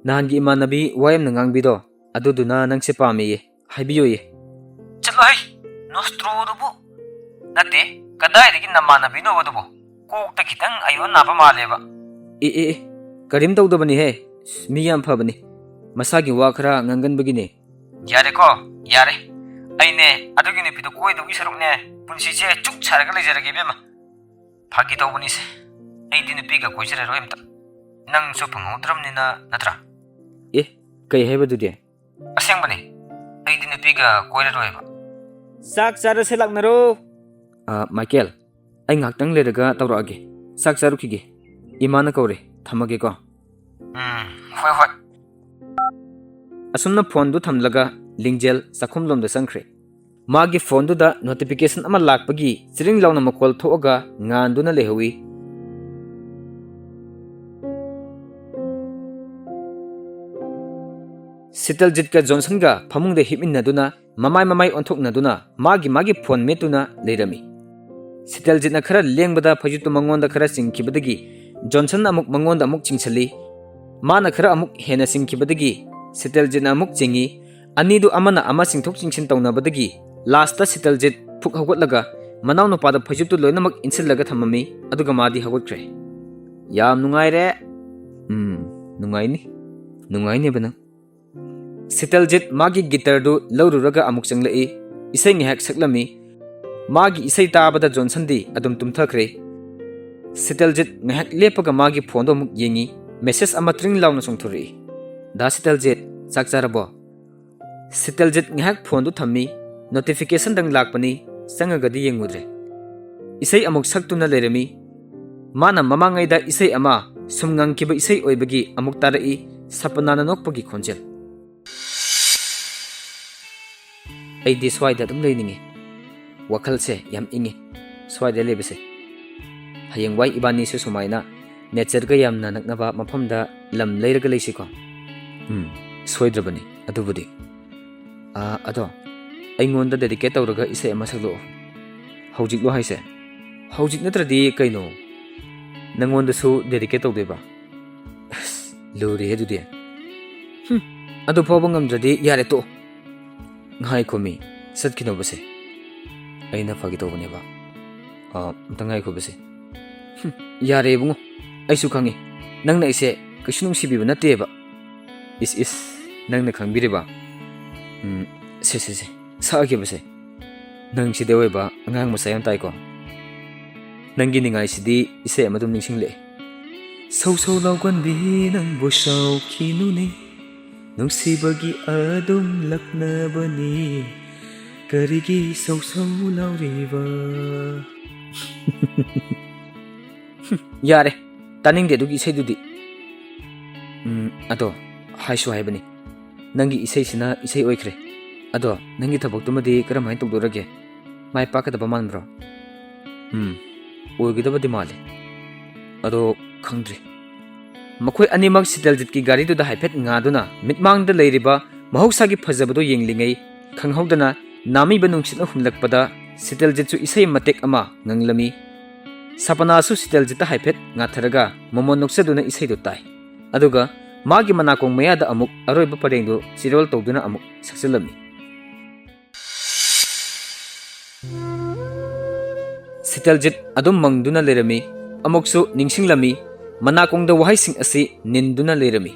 ꯅꯍꯥꯟꯒꯤ ꯏꯃꯥꯟꯅꯕꯤ ꯋꯥ ꯌꯥꯝꯅ ꯉꯥꯡꯕꯤꯗꯣ, ꯑꯗꯨꯗꯨꯅ ꯅꯪꯁꯦ ꯄꯥꯝꯃꯦꯌꯦ꯫ ꯍꯥꯏꯕꯤꯌꯨꯌꯦ꯫ ꯆꯠꯂꯣꯍꯦ, ꯅꯣꯁꯇ꯭ꯔꯣꯗꯨꯕꯨ꯫ ꯅꯠꯇꯦ, ꯀꯗꯥꯏꯗꯒꯤ ꯅꯃꯥꯟꯅꯕꯤꯅꯣꯕ ꯑꯗꯨꯕꯨ? ꯀꯣꯛꯇ ꯈꯤꯇꯪ ꯑꯌꯣꯟ ꯅꯥꯕ ꯃꯥꯜꯂꯦꯕ꯫ ꯑꯦ, ꯑꯦ, ꯑꯦ, ꯀꯔꯤꯝ ꯇꯧꯗꯕꯅꯤꯍꯦ꯫ ꯃꯤ ꯌꯥꯝ ꯐꯕꯅꯤ꯫ ꯃꯁꯥꯒꯤ ꯋꯥ ꯈꯔ ꯉꯥꯡꯒꯟꯕꯒꯤꯅꯦ꯫ ꯌꯥꯔꯦꯀꯣ, ꯌꯥꯔꯦ꯫ ꯑꯩꯅꯦ ꯑꯗꯨꯒꯤ ꯅꯨꯄꯤꯗꯣ ꯀꯣꯏꯗꯧꯒꯤ ꯁꯔꯨꯛꯅꯦ ꯄꯨꯟꯁꯤꯁꯦ ꯆꯨꯛ ꯁꯥꯔꯒ ꯂꯩꯖꯔꯒꯦ, ꯏꯕꯦꯝꯃ꯫ ꯐꯥꯒꯤ ꯇꯧꯕꯅꯤꯁꯦ꯫ ꯑꯩꯗꯤ ꯅꯨꯄꯤꯒ ꯀꯣꯏꯖꯔꯔꯣꯏ ꯑꯝꯇ꯫ ꯅꯪꯁꯨ ꯐꯪꯍꯧꯗ꯭ꯔꯕꯅꯤꯅ, ꯅꯠꯇ꯭ꯔꯥ? ꯑꯦ, ꯀꯩ ꯍꯥꯏꯕꯗꯨꯗꯤ? ꯑꯁꯦꯡꯕꯅꯦ, ꯑꯩꯗꯤ ꯅꯨꯄꯤꯒ ꯀꯣꯏꯔꯔꯣꯏꯕ꯫ ꯆꯥꯛ ꯆꯥꯔꯁꯦ, ꯂꯥꯛꯅꯔꯣ꯫ ꯑ, ꯃꯥꯏꯀꯦꯜ, ꯑꯩ ꯉꯥꯏꯍꯥꯛꯇꯪ ꯂꯩꯔꯒ ꯇꯧꯔꯛꯑꯒꯦ꯫ ꯆꯥꯛ ꯆꯥꯔꯨꯈꯤꯒꯦ꯫ ꯏꯃꯥꯅ ꯀꯧꯔꯦ꯫ ꯊꯝꯃꯒꯦꯀꯣ꯫ ꯎꯝ, ꯍꯣꯏ, ꯍꯣꯏ꯫ ꯑꯁꯨꯝꯅ ꯐꯣꯟꯗꯨ ꯊꯝꯂꯒ ꯂꯤꯡꯖꯦꯜ ꯆꯥꯛꯈꯨꯝꯂꯣꯝꯗ ꯆꯪꯈ꯭ꯔꯦ꯫ ꯃꯥꯒꯤ ꯐꯣꯟꯗꯨꯗ ꯅꯣꯇꯤꯐꯤꯀꯦꯁꯟ ꯑꯃ ꯂꯥꯛꯄꯒꯤ ꯆꯤꯔꯤꯡ ꯂꯥꯎꯅ ꯃꯈꯣꯜ ꯊꯣꯛꯑꯒ ꯉꯥꯟꯗꯨꯅ ꯂꯩꯍꯧꯏ꯫ ꯁꯤꯇꯜꯖꯤꯠꯀ ꯖꯣꯟꯁꯟꯒ ꯐꯃꯨꯡꯗ ꯍꯤꯞꯃꯤꯟꯅꯗꯨꯅ ꯃꯃꯥꯏ ꯃꯃꯥꯏ ꯑꯣꯟꯊꯣꯛꯅꯗꯨꯅ ꯃꯥꯒꯤ ꯃꯥꯒꯤ ꯐꯣꯟ ꯃꯦꯠꯇꯨꯅ ꯂꯩꯔꯝꯃꯤ꯫ ꯁꯤꯇꯜꯖꯤꯠꯅ ꯈꯔ ꯂꯦꯡꯕꯗ ꯐꯩꯖꯨꯞꯇꯨ ꯃꯉꯣꯟꯗ ꯈꯔ ꯆꯤꯡꯈꯤꯕꯗꯒꯤ ꯖꯣꯟꯁꯟꯅ ꯑꯃꯨꯛ ꯃꯉꯣꯟꯗ ꯑꯃꯨꯛ ꯆꯤꯡꯁꯤꯜꯂꯤ꯫ ꯃꯥꯅ ꯈꯔ ꯑꯃꯨꯛ ꯍꯦꯟꯅ ꯆꯤꯡꯈꯤꯕꯗꯒꯤ ꯁꯤꯇꯜꯖꯤꯠꯅ ꯑꯃꯨꯛ ꯆꯤꯡꯉꯤ꯫ ꯑꯅꯤꯗꯨ ꯑꯃꯅ ꯑꯃ ꯆꯤꯡꯊꯣꯛ ꯆꯤꯡꯁꯤꯟ ꯇꯧꯅꯕꯗꯒꯤ ꯂꯥꯁꯇ ꯁꯤꯇꯜꯖꯤꯠ ꯐꯨꯛ ꯍꯧꯒꯠꯂꯒ ꯃꯅꯥꯎꯅꯨꯄꯥꯗ ꯐꯩꯖꯨꯞꯇꯨ ꯂꯣꯏꯅꯃꯛ ꯏꯟꯁꯤꯜꯂꯒ ꯊꯝꯃꯝꯃꯤ, ꯑꯗꯨꯒ ꯃꯥꯗꯤ ꯍꯧꯒꯠꯈ꯭ꯔꯦ꯫ "ꯌꯥꯝ ꯅꯨꯡꯉꯥꯏꯔꯦ꯫ ꯎꯝ, ꯅꯨꯡꯉꯥꯏꯅꯤ꯫ ꯅꯨꯡꯉꯥꯏꯅꯦꯕ ꯅꯪ꯫" ꯁꯤꯇꯜꯖꯤꯠ ꯃꯥꯒꯤ ꯒꯤꯇꯔꯗꯨ ꯂꯧꯔꯨꯔꯒ ꯑꯃꯨꯛ ꯆꯪꯂꯛꯏ꯫ ꯏꯁꯩ ꯉꯥꯏꯍꯥꯛ ꯁꯛꯂꯝꯃꯤ꯫ ꯃꯥꯒꯤ ꯏꯁꯩ ꯇꯥꯕꯗ ꯖꯣꯟꯁꯟꯗꯤ ꯑꯗꯨꯝ ꯇꯨꯝꯊꯈ꯭ꯔꯦ꯫ ꯁꯤꯇꯜꯖꯤꯠ ꯉꯥꯏꯍꯥꯛ ꯂꯦꯞꯄꯒ ꯃꯥꯒꯤ ꯐꯣꯟꯗꯣ ꯑꯃꯨꯛ ꯌꯦꯡꯉꯤ꯫ ꯃꯦꯁꯦꯖ ꯑꯃ ꯇ꯭ꯔꯤꯡ ꯂꯥꯎꯅ ꯆꯣꯡꯊꯣꯔꯛꯏ꯫ "ꯗꯥ ꯁꯤꯇꯜꯖꯤꯠ, ꯆꯥꯛ ꯆꯥꯔꯕꯣ?" ꯁꯤꯇꯜꯖꯤꯠ ꯉꯥꯏꯍꯥꯛ ꯐꯣꯟꯗꯨ ꯊꯝꯃꯤ꯫ "ꯅꯣꯇꯤꯐꯤꯀꯦꯁꯟꯗꯪ ꯂꯥꯛꯄꯅꯤ, ꯆꯪꯉꯒꯗꯤ ꯌꯦꯡꯉꯨꯗ꯭ꯔꯦ꯫" ꯏꯁꯩ ꯑꯃꯨꯛ ꯁꯛꯇꯨꯅ ꯂꯩꯔꯝꯃꯤ꯫ ꯃꯥꯅ ꯃꯃꯥꯡꯉꯩꯗ ꯏꯁꯩ ꯑꯃ ꯁꯨꯝ ꯉꯪꯈꯤꯕ ꯏꯁꯩ ꯑꯣꯏꯕꯒꯤ ꯑꯃꯨꯛ ꯇꯥꯔꯛꯏ, ꯁꯄꯅꯥꯅ ꯅꯣꯛꯄꯒꯤ ꯈꯣꯟꯖꯦꯜ꯫ "ꯑꯩꯗꯤ ꯁ꯭ꯋꯥꯏꯗ ꯑꯗꯨꯝ ꯂꯩꯅꯤꯡꯉꯤ꯫ ꯋꯥꯈꯜꯁꯦ ꯌꯥꯝ ꯏꯪꯉꯤ ꯁ꯭ꯋꯥꯏꯗ ꯂꯩꯕꯁꯦ꯫ ꯍꯌꯦꯡꯋꯥꯏ ꯏꯕꯥꯅꯤꯁꯨ ꯁꯨꯃꯥꯏꯅ ꯅꯦꯆꯔꯒ ꯌꯥꯝꯅ ꯅꯛꯅꯕ ꯃꯐꯝꯗ ꯂꯝ ꯂꯩꯔꯒ ꯂꯩꯁꯤꯀꯣ꯫ ꯎꯝ, ꯁꯣꯏꯗ꯭ꯔꯕꯅꯤ ꯑꯗꯨꯕꯨꯗꯤ꯫ ꯑꯥ, ꯑꯗꯣ ꯑꯩꯉꯣꯟꯗ ꯗꯦꯗꯤꯀꯦꯠ ꯇꯧꯔꯒ ꯏꯁꯩ ꯑꯃ ꯁꯛꯂꯛꯑꯣ꯫ ꯍꯧꯖꯤꯛꯂꯣ ꯍꯥꯏꯁꯦ? ꯍꯧꯖꯤꯛ ꯅꯠꯇ꯭ꯔꯗꯤ ꯀꯩꯅꯣ? ꯅꯪꯉꯣꯟꯗꯁꯨ ꯗꯦꯗꯤꯀꯦꯠ ꯇꯧꯗꯣꯏꯕ? ꯑꯁ, ꯂꯨꯔꯦꯍꯦ ꯑꯗꯨꯗꯤ꯫ ꯍꯨꯝ, ꯑꯗꯨ ꯐꯥꯎꯕ ꯉꯝꯗ꯭ꯔꯗꯤ ꯌꯥꯔꯦ, ꯇꯣꯛꯑꯣ꯫ ꯉꯥꯏꯈꯣꯃꯤ, ꯆꯠꯈꯤꯅꯣꯕꯁꯦ꯫ ꯑꯩꯅ ꯐꯥꯒꯤ ꯇꯧꯕꯅꯦꯕ꯫ ꯑꯥ, ꯑꯝꯇ ꯉꯥꯏꯈꯣꯕꯁꯦ꯫ ꯍꯨꯝ, ꯌꯥꯔꯦ ꯏꯕꯨꯡꯉꯣ, ꯑꯩꯁꯨ ꯈꯪꯉꯤ꯫ ꯅꯪꯅ ꯑꯩꯁꯦ ꯀꯩꯁꯨ ꯅꯨꯡꯁꯤꯕꯤꯕ ꯅꯠꯇꯦꯕ꯫ ꯏꯁ ꯏꯁ, ꯅꯪꯅ ꯈꯪꯕꯤꯔꯤꯕ? ꯎꯝ, ꯁꯦ ꯁꯦ ꯁꯦ, ꯁꯛꯑꯒꯦꯕꯁꯦ꯫ ꯅꯪ ꯁꯤꯗ ꯑꯣꯏꯕ ꯑꯉꯥꯡ ꯃꯆꯥ ꯌꯥꯝ ꯇꯥꯏꯀꯣ꯫ ꯅꯪꯒꯤ ꯅꯤꯡꯉꯥꯏꯁꯤꯗꯤ ꯏꯁꯩ ꯑꯃ ꯑꯗꯨꯝ ꯅꯤꯡꯁꯤꯡꯂꯛꯑꯦ꯫ ꯁꯧ ꯁꯧ ꯂꯥꯎꯒꯟꯕꯤ ꯅꯪꯕꯨ ꯁꯥꯎꯈꯤꯅꯨꯅꯦ, ꯅꯨꯡꯁꯤꯕꯒꯤ ꯑꯗꯨꯝ ꯂꯛꯅꯕꯅꯤ, ꯀꯔꯤꯒꯤ ꯁꯧ ꯁꯧ ꯂꯥꯎꯔꯤꯕ? ꯌꯥꯔꯦ, ꯇꯥꯅꯤꯡꯗꯦ ꯑꯗꯨꯒꯤ ꯏꯁꯩꯗꯨꯗꯤ꯫ ꯎꯝ, ꯑꯗꯣ ꯍꯥꯏꯁꯨ ꯍꯥꯏꯕꯅꯤ, ꯅꯪꯒꯤ ꯏꯁꯩꯁꯤꯅ ꯏꯁꯩ ꯑꯣꯏꯈ꯭ꯔꯦ꯫ ꯑꯗꯣ ꯅꯪꯒꯤ ꯊꯕꯛꯇꯨꯃꯗꯤ ꯀꯔꯝꯍꯥꯏꯅ ꯇꯧꯗꯣꯔꯒꯦ? ꯃꯥꯏ ꯄꯥꯛꯀꯗꯕ ꯃꯥꯟꯕ꯭ꯔꯣ? ꯎꯝ, ꯑꯣꯏꯒꯗꯕꯗꯤ ꯃꯥꯜꯂꯤ꯫ ꯑꯗꯣ ꯈꯪꯗ꯭ꯔꯤ꯫ ꯃꯈꯣꯏ ꯑꯅꯤꯃꯛ ꯁꯤꯇꯜꯖꯤꯠꯀꯤ ꯒꯥꯔꯤꯗꯨꯗ ꯍꯥꯏꯐꯦꯠ ꯉꯥꯗꯨꯅ ꯃꯤꯠꯃꯥꯡꯗ ꯂꯩꯔꯤꯕ ꯃꯍꯧꯁꯥꯒꯤ ꯐꯖꯕꯗꯨ ꯌꯦꯡꯂꯤꯉꯩ, ꯈꯪꯍꯧꯗꯅ ꯅꯥꯃꯤꯕ ꯅꯨꯡꯁꯤꯠꯅ ꯍꯨꯝꯂꯛꯄꯗ ꯁꯤꯇꯜꯖꯤꯠꯁꯨ ꯏꯁꯩ ꯃꯇꯦꯛ ꯑꯃ ꯉꯪꯂꯝꯃꯤ꯫ ꯁꯄꯅꯥꯁꯨ ꯁꯤꯇꯜꯖꯤꯠꯇ ꯍꯥꯏꯐꯦꯠ ꯉꯥꯊꯔꯒ ꯃꯃꯣꯟ ꯅꯣꯛꯆꯗꯨꯅ ꯏꯁꯩꯗꯨ ꯇꯥꯏ꯫ ꯑꯗꯨꯒ ꯃꯥꯒꯤ ꯃꯅꯥꯀꯣꯡ ꯃꯌꯥꯗ ꯑꯃꯨꯛ ꯑꯔꯣꯏꯕ ꯄꯔꯦꯡꯗꯨ ꯆꯤꯔꯣꯜ ꯇꯧꯗꯨꯅ ꯑꯃꯨꯛ ꯁꯛꯆꯜꯂꯝꯃꯤ꯫ ꯁꯤꯇꯜꯖꯤꯠ ꯑꯗꯨꯝ ꯃꯪꯗꯨꯅ ꯂꯩꯔꯝꯃꯤ꯫ ꯑꯃꯨꯛꯁꯨ ꯅꯤꯡꯁꯤꯡꯂꯝꯃꯤ꯫ ꯃꯅꯥꯀꯣꯡꯗ ꯋꯥꯍꯩꯁꯤꯡ ꯑꯁꯤ ꯅꯤꯟꯗꯨꯅ ꯂꯩꯔꯝꯃꯤ꯫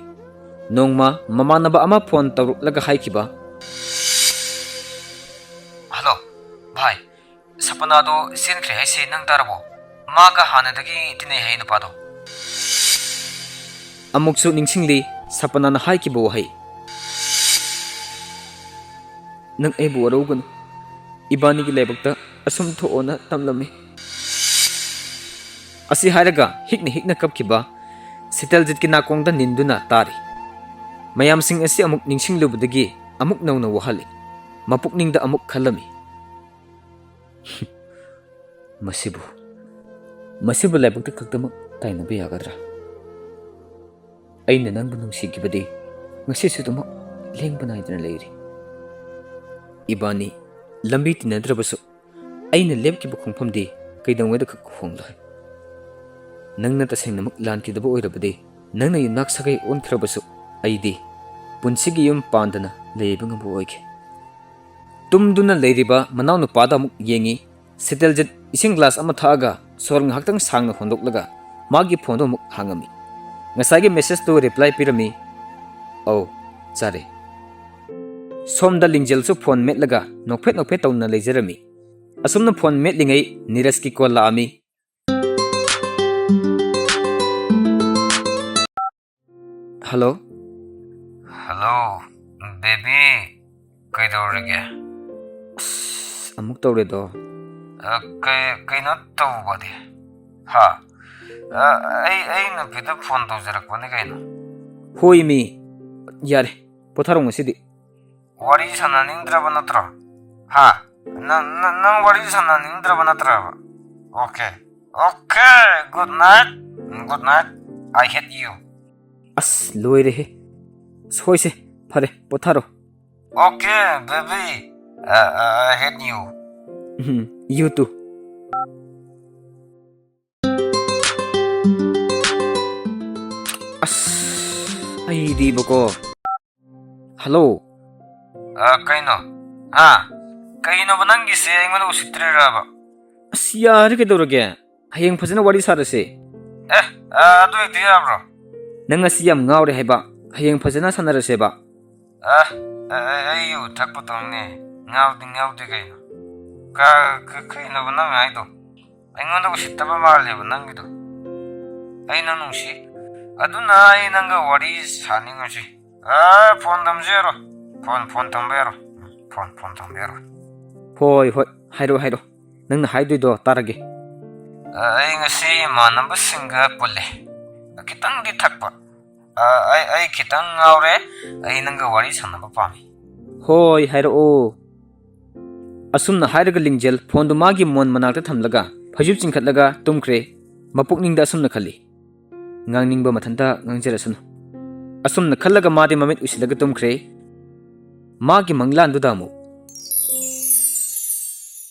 ꯅꯣꯡꯃ ꯃꯃꯥꯟꯅꯕ ꯑꯃ ꯐꯣꯟ ꯇꯧꯔꯛꯂꯒ ꯍꯥꯏꯈꯤꯕ, "ꯍꯜꯂꯣ, ꯚꯥꯏ, ꯁꯄꯅꯥꯗꯣ ꯆꯦꯟꯈ꯭ꯔꯦ ꯍꯥꯏꯁꯦ ꯅꯪ ꯇꯥꯔꯕꯣ? ꯃꯥꯒ ꯍꯥꯟꯅꯗꯒꯤ ꯇꯤꯟꯅꯩ ꯍꯥꯏ ꯅꯨꯄꯥꯗꯣ"꯫ ꯑꯃꯨꯛꯁꯨ ꯅꯤꯡꯁꯤꯡꯂꯤ ꯁꯄꯅꯥꯅ ꯍꯥꯏꯈꯤꯕ ꯋꯥꯍꯩ, "ꯅꯪ ꯑꯩꯕꯨ ꯋꯥꯔꯧꯒꯅꯨ, ꯏꯕꯥꯅꯤꯒꯤ ꯂꯥꯏꯕꯛꯇ ꯑꯁꯨꯝ ꯊꯣꯛꯑꯣꯅ ꯇꯝꯂꯝꯃꯤ"꯫ ꯑꯁꯤ ꯍꯥꯏꯔꯒ ꯍꯤꯛꯅ ꯍꯤꯛꯅ ꯀꯞꯈꯤꯕ ꯁꯤꯇꯜꯖꯤꯠꯀꯤ ꯅꯥꯀꯣꯡꯗ ꯅꯤꯟꯗꯨꯅ ꯇꯥꯔꯤ꯫ ꯃꯌꯥꯝꯁꯤꯡ ꯑꯁꯤ ꯑꯃꯨꯛ ꯅꯤꯡꯁꯤꯡꯂꯨꯕꯗꯒꯤ ꯑꯃꯨꯛ ꯅꯧꯅ ꯋꯥꯍꯜꯂꯤ꯫ ꯃꯄꯨꯛꯅꯤꯡꯗ ꯑꯃꯨꯛ ꯈꯜꯂꯝꯃꯤ, "ꯃꯁꯤꯕꯨ, ꯃꯁꯤꯕꯨ ꯂꯥꯏꯕꯛꯇ ꯈꯛꯇꯃꯛ ꯇꯥꯏꯅꯕ ꯌꯥꯒꯗ꯭ꯔꯥ? ꯑꯩꯅ ꯅꯪꯕꯨ ꯅꯨꯡꯁꯤꯈꯤꯕꯗꯤ ꯉꯁꯤꯁꯨ ꯑꯗꯨꯃꯛ ꯂꯦꯡꯕ ꯅꯥꯏꯗꯅ ꯂꯩꯔꯤ꯫ ꯏꯕꯥꯅꯤ ꯂꯝꯕꯤ ꯇꯤꯟꯅꯗ꯭ꯔꯕꯁꯨ, ꯑꯩꯅ ꯂꯦꯞꯈꯤꯕ ꯈꯣꯡꯐꯝꯗꯤ ꯀꯩꯗꯧꯉꯩꯗ ꯈꯛ ꯍꯣꯡꯂꯣꯏ꯫ ꯅꯪꯅ ꯇꯁꯦꯡꯅꯃꯛ ꯂꯥꯟꯈꯤꯗꯕ ꯑꯣꯏꯔꯕꯗꯤ, ꯅꯪꯅ ꯌꯨꯝꯅꯥꯛ ꯁꯥꯒꯩ ꯑꯣꯟꯈ꯭ꯔꯕꯁꯨ, ꯑꯩꯗꯤ ꯄꯨꯟꯁꯤꯒꯤ ꯌꯨꯝ ꯄꯥꯟꯗꯅ ꯂꯩꯕ ꯉꯝꯕ ꯑꯣꯏꯒꯦ꯫ ꯇꯨꯝꯗꯨꯅ ꯂꯩꯔꯤꯕ ꯃꯅꯥꯎꯅꯨꯄꯥꯗ ꯑꯃꯨꯛ ꯌꯦꯡꯉꯤ꯫ ꯁꯤꯇꯜꯖꯤꯠ ꯏꯁꯤꯡ ꯒ꯭ꯂꯥꯁ ꯑꯃ ꯊꯛꯑꯒ ꯁꯣꯔ ꯉꯥꯏꯍꯥꯛꯇꯪ ꯁꯥꯡꯅ ꯍꯣꯟꯗꯣꯛꯂꯒ ꯃꯥꯒꯤ ꯐꯣꯟꯗꯣ ꯑꯃꯨꯛ ꯍꯥꯡꯉꯝꯃꯤ꯫ ꯉꯁꯥꯏꯒꯤ ꯃꯦꯁꯦꯖꯇꯨ ꯔꯤꯄ꯭ꯂꯥꯏ ꯄꯤꯔꯝꯃꯤ꯫ "ꯑꯧ, ꯆꯥꯔꯦ꯫" ꯁꯣꯝꯗ ꯂꯤꯡꯖꯦꯜꯁꯨ ꯐꯣꯟ ꯃꯦꯠꯂꯒ ꯅꯣꯛꯐꯦꯠ ꯅꯣꯛꯐꯦꯠ ꯇꯧꯅ ꯂꯩꯖꯔꯝꯃꯤ꯫ ꯑꯁꯨꯝꯅ ꯐꯣꯟ ꯃꯦꯠꯂꯤꯉꯩ ꯅꯤꯔꯖꯀꯤ ꯀꯣꯜ ꯂꯥꯛꯑꯝꯃꯤ꯫ ꯍꯜꯂꯣ꯫ ꯍꯜꯂꯣ, ꯕꯦꯕꯤ, ꯀꯩꯗꯧꯔꯤꯒꯦ? ꯑꯁ, ꯑꯃꯨꯛ ꯇꯧꯔꯦꯗꯣ꯫ ꯑ, ꯀꯩ-, ꯀꯩꯅꯣ ꯇꯧꯕꯗꯤ? ꯍꯥ? ꯑ, ꯑꯩ, ꯑꯩ ꯅꯨꯄꯤꯗ ꯐꯣꯟ ꯇꯧꯖꯔꯛꯄꯅꯤ ꯀꯩꯅꯣ꯫ ꯍꯣꯏ ꯃꯤ, ꯌꯥꯔꯦ, ꯄꯣꯊꯥꯔꯣ ꯉꯁꯤꯗꯤ꯫ ꯋꯥꯔꯤ ꯁꯥꯟꯅꯅꯤꯡꯗ꯭ꯔꯕ ꯅꯠꯇ꯭ꯔꯣ? ꯍꯥ? ꯅꯪ, ꯅꯪ, ꯅꯪ ꯋꯥꯔꯤ ꯁꯥꯟꯅꯅꯤꯡꯗ꯭ꯔꯕ ꯅꯠꯇ꯭ꯔꯕ? Okay. Okay, good night. Good night. I hate you. ꯑꯁ, ꯂꯣꯏꯔꯦꯍꯦ꯫ ꯑꯁ, ꯍꯣꯏꯁꯦ, ꯐꯔꯦ, ꯄꯣꯊꯥꯔꯣ꯫ Okay, baby. Uh, uh, I hate you. Um, you too. ꯑꯁ, ꯑꯩꯗꯤꯕꯀꯣ꯫ ꯍꯜꯂꯣ꯫ ꯑ, ꯀꯩꯅꯣ? ꯍꯥ? ꯀꯩꯅꯣꯕ ꯅꯪꯒꯤꯁꯦ, ꯑꯩꯉꯣꯟꯗ ꯎꯁꯤꯠꯇ꯭ꯔꯤꯔꯕ? ꯑꯁ, ꯌꯥꯔꯦ, ꯀꯩꯗꯧꯔꯒꯦ? ꯍꯌꯦꯡ ꯐꯖꯅ ꯋꯥꯔꯤ ꯁꯥꯔꯁꯦ꯫ ꯑꯦ, ꯑ, ꯑꯗꯨ ꯍꯦꯛꯇ ꯌꯥꯕ꯭ꯔꯣ? ꯅꯪ ꯉꯁꯤ ꯌꯥꯝ ꯉꯥꯎꯔꯦ ꯍꯥꯏꯕ꯫ ꯍꯌꯦꯡ ꯐꯖꯅ ꯁꯥꯟꯅꯔꯁꯦꯕ꯫ ꯑ, ꯑ, ꯑ, ꯑꯩ ꯌꯨ ꯊꯛꯄꯗꯧꯅꯦ꯫ ꯉꯥꯎꯗꯤ ꯉꯥꯎꯗꯦ ꯀꯩꯅꯣ꯫ ꯀ-, ꯀ-, ꯀꯩꯅꯣꯕ ꯅꯪ ꯍꯥꯏꯗꯣ? ꯑꯩꯉꯣꯟꯗ ꯎꯁꯤꯠꯇꯕ ꯃꯥꯜꯂꯦꯕ ꯅꯪꯒꯤꯗꯣ꯫ ꯑꯩ ꯅꯪ ꯅꯨꯡꯁꯤ꯫ ꯑꯗꯨꯅ ꯑꯩ ꯅꯪꯒ ꯋꯥꯔꯤ ꯁꯥꯅꯤꯡꯉꯨꯁꯤ꯫ ꯑ, ꯐꯣꯟ ꯊꯝꯖꯔꯣ꯫ ꯐꯣꯟ, ꯐꯣꯟ ꯊꯝꯕ ꯌꯥꯔꯣꯏ꯫ ꯐꯣꯟ, ꯐꯣꯟ ꯊꯝꯕ ꯌꯥꯔꯣꯏ꯫ ꯍꯣꯏ, ꯍꯣꯏ, ꯍꯥꯏꯔꯣ, ꯍꯥꯏꯔꯣ꯫ ꯅꯪꯅ ꯍꯥꯏꯗꯣꯏꯗꯣ ꯇꯥꯔꯒꯦ꯫ ꯑ, ꯑꯩ ꯉꯁꯤ ꯏꯃꯥꯟꯅꯕꯁꯤꯡꯒ ꯄꯨꯜꯂꯦ꯫ ꯈꯤꯇꯪꯗꯤ ꯊꯛꯄ꯫ ꯑ, ꯑꯩ, ꯑꯩ ꯈꯤꯇꯪ ꯉꯥꯎꯔꯦ꯫ ꯑꯩ ꯅꯪꯒ ꯋꯥꯔꯤ ꯁꯥꯟꯅꯕ ꯄꯥꯝꯃꯤ꯫ ꯍꯣꯏ, ꯍꯥꯏꯔꯛꯑꯣ꯫ ꯑꯁꯨꯝꯅ ꯍꯥꯏꯔꯒ ꯂꯤꯡꯖꯦꯜ ꯐꯣꯟꯗꯨ ꯃꯥꯒꯤ ꯃꯣꯟ ꯃꯅꯥꯛꯇ ꯊꯝꯂꯒ ꯐꯩꯖꯨꯞ ꯆꯤꯡꯈꯠꯂꯒ ꯇꯨꯝꯈ꯭ꯔꯦ꯫ ꯃꯄꯨꯛꯅꯤꯡꯗ ꯑꯁꯨꯝꯅ ꯈꯜꯂꯤ, "ꯉꯥꯡꯅꯤꯡꯕ ꯃꯊꯟꯇ ꯉꯥꯡꯖꯔꯁꯅꯨ"꯫ ꯑꯁꯨꯝꯅ ꯈꯜꯂꯒ ꯃꯥꯗꯤ ꯃꯃꯤꯠ ꯎꯏꯁꯤꯜꯂꯒ ꯇꯨꯝꯈ꯭ꯔꯦ꯫ ꯃꯥꯒꯤ ꯃꯪꯂꯥꯟꯗꯨꯗ ꯑꯃꯨꯛ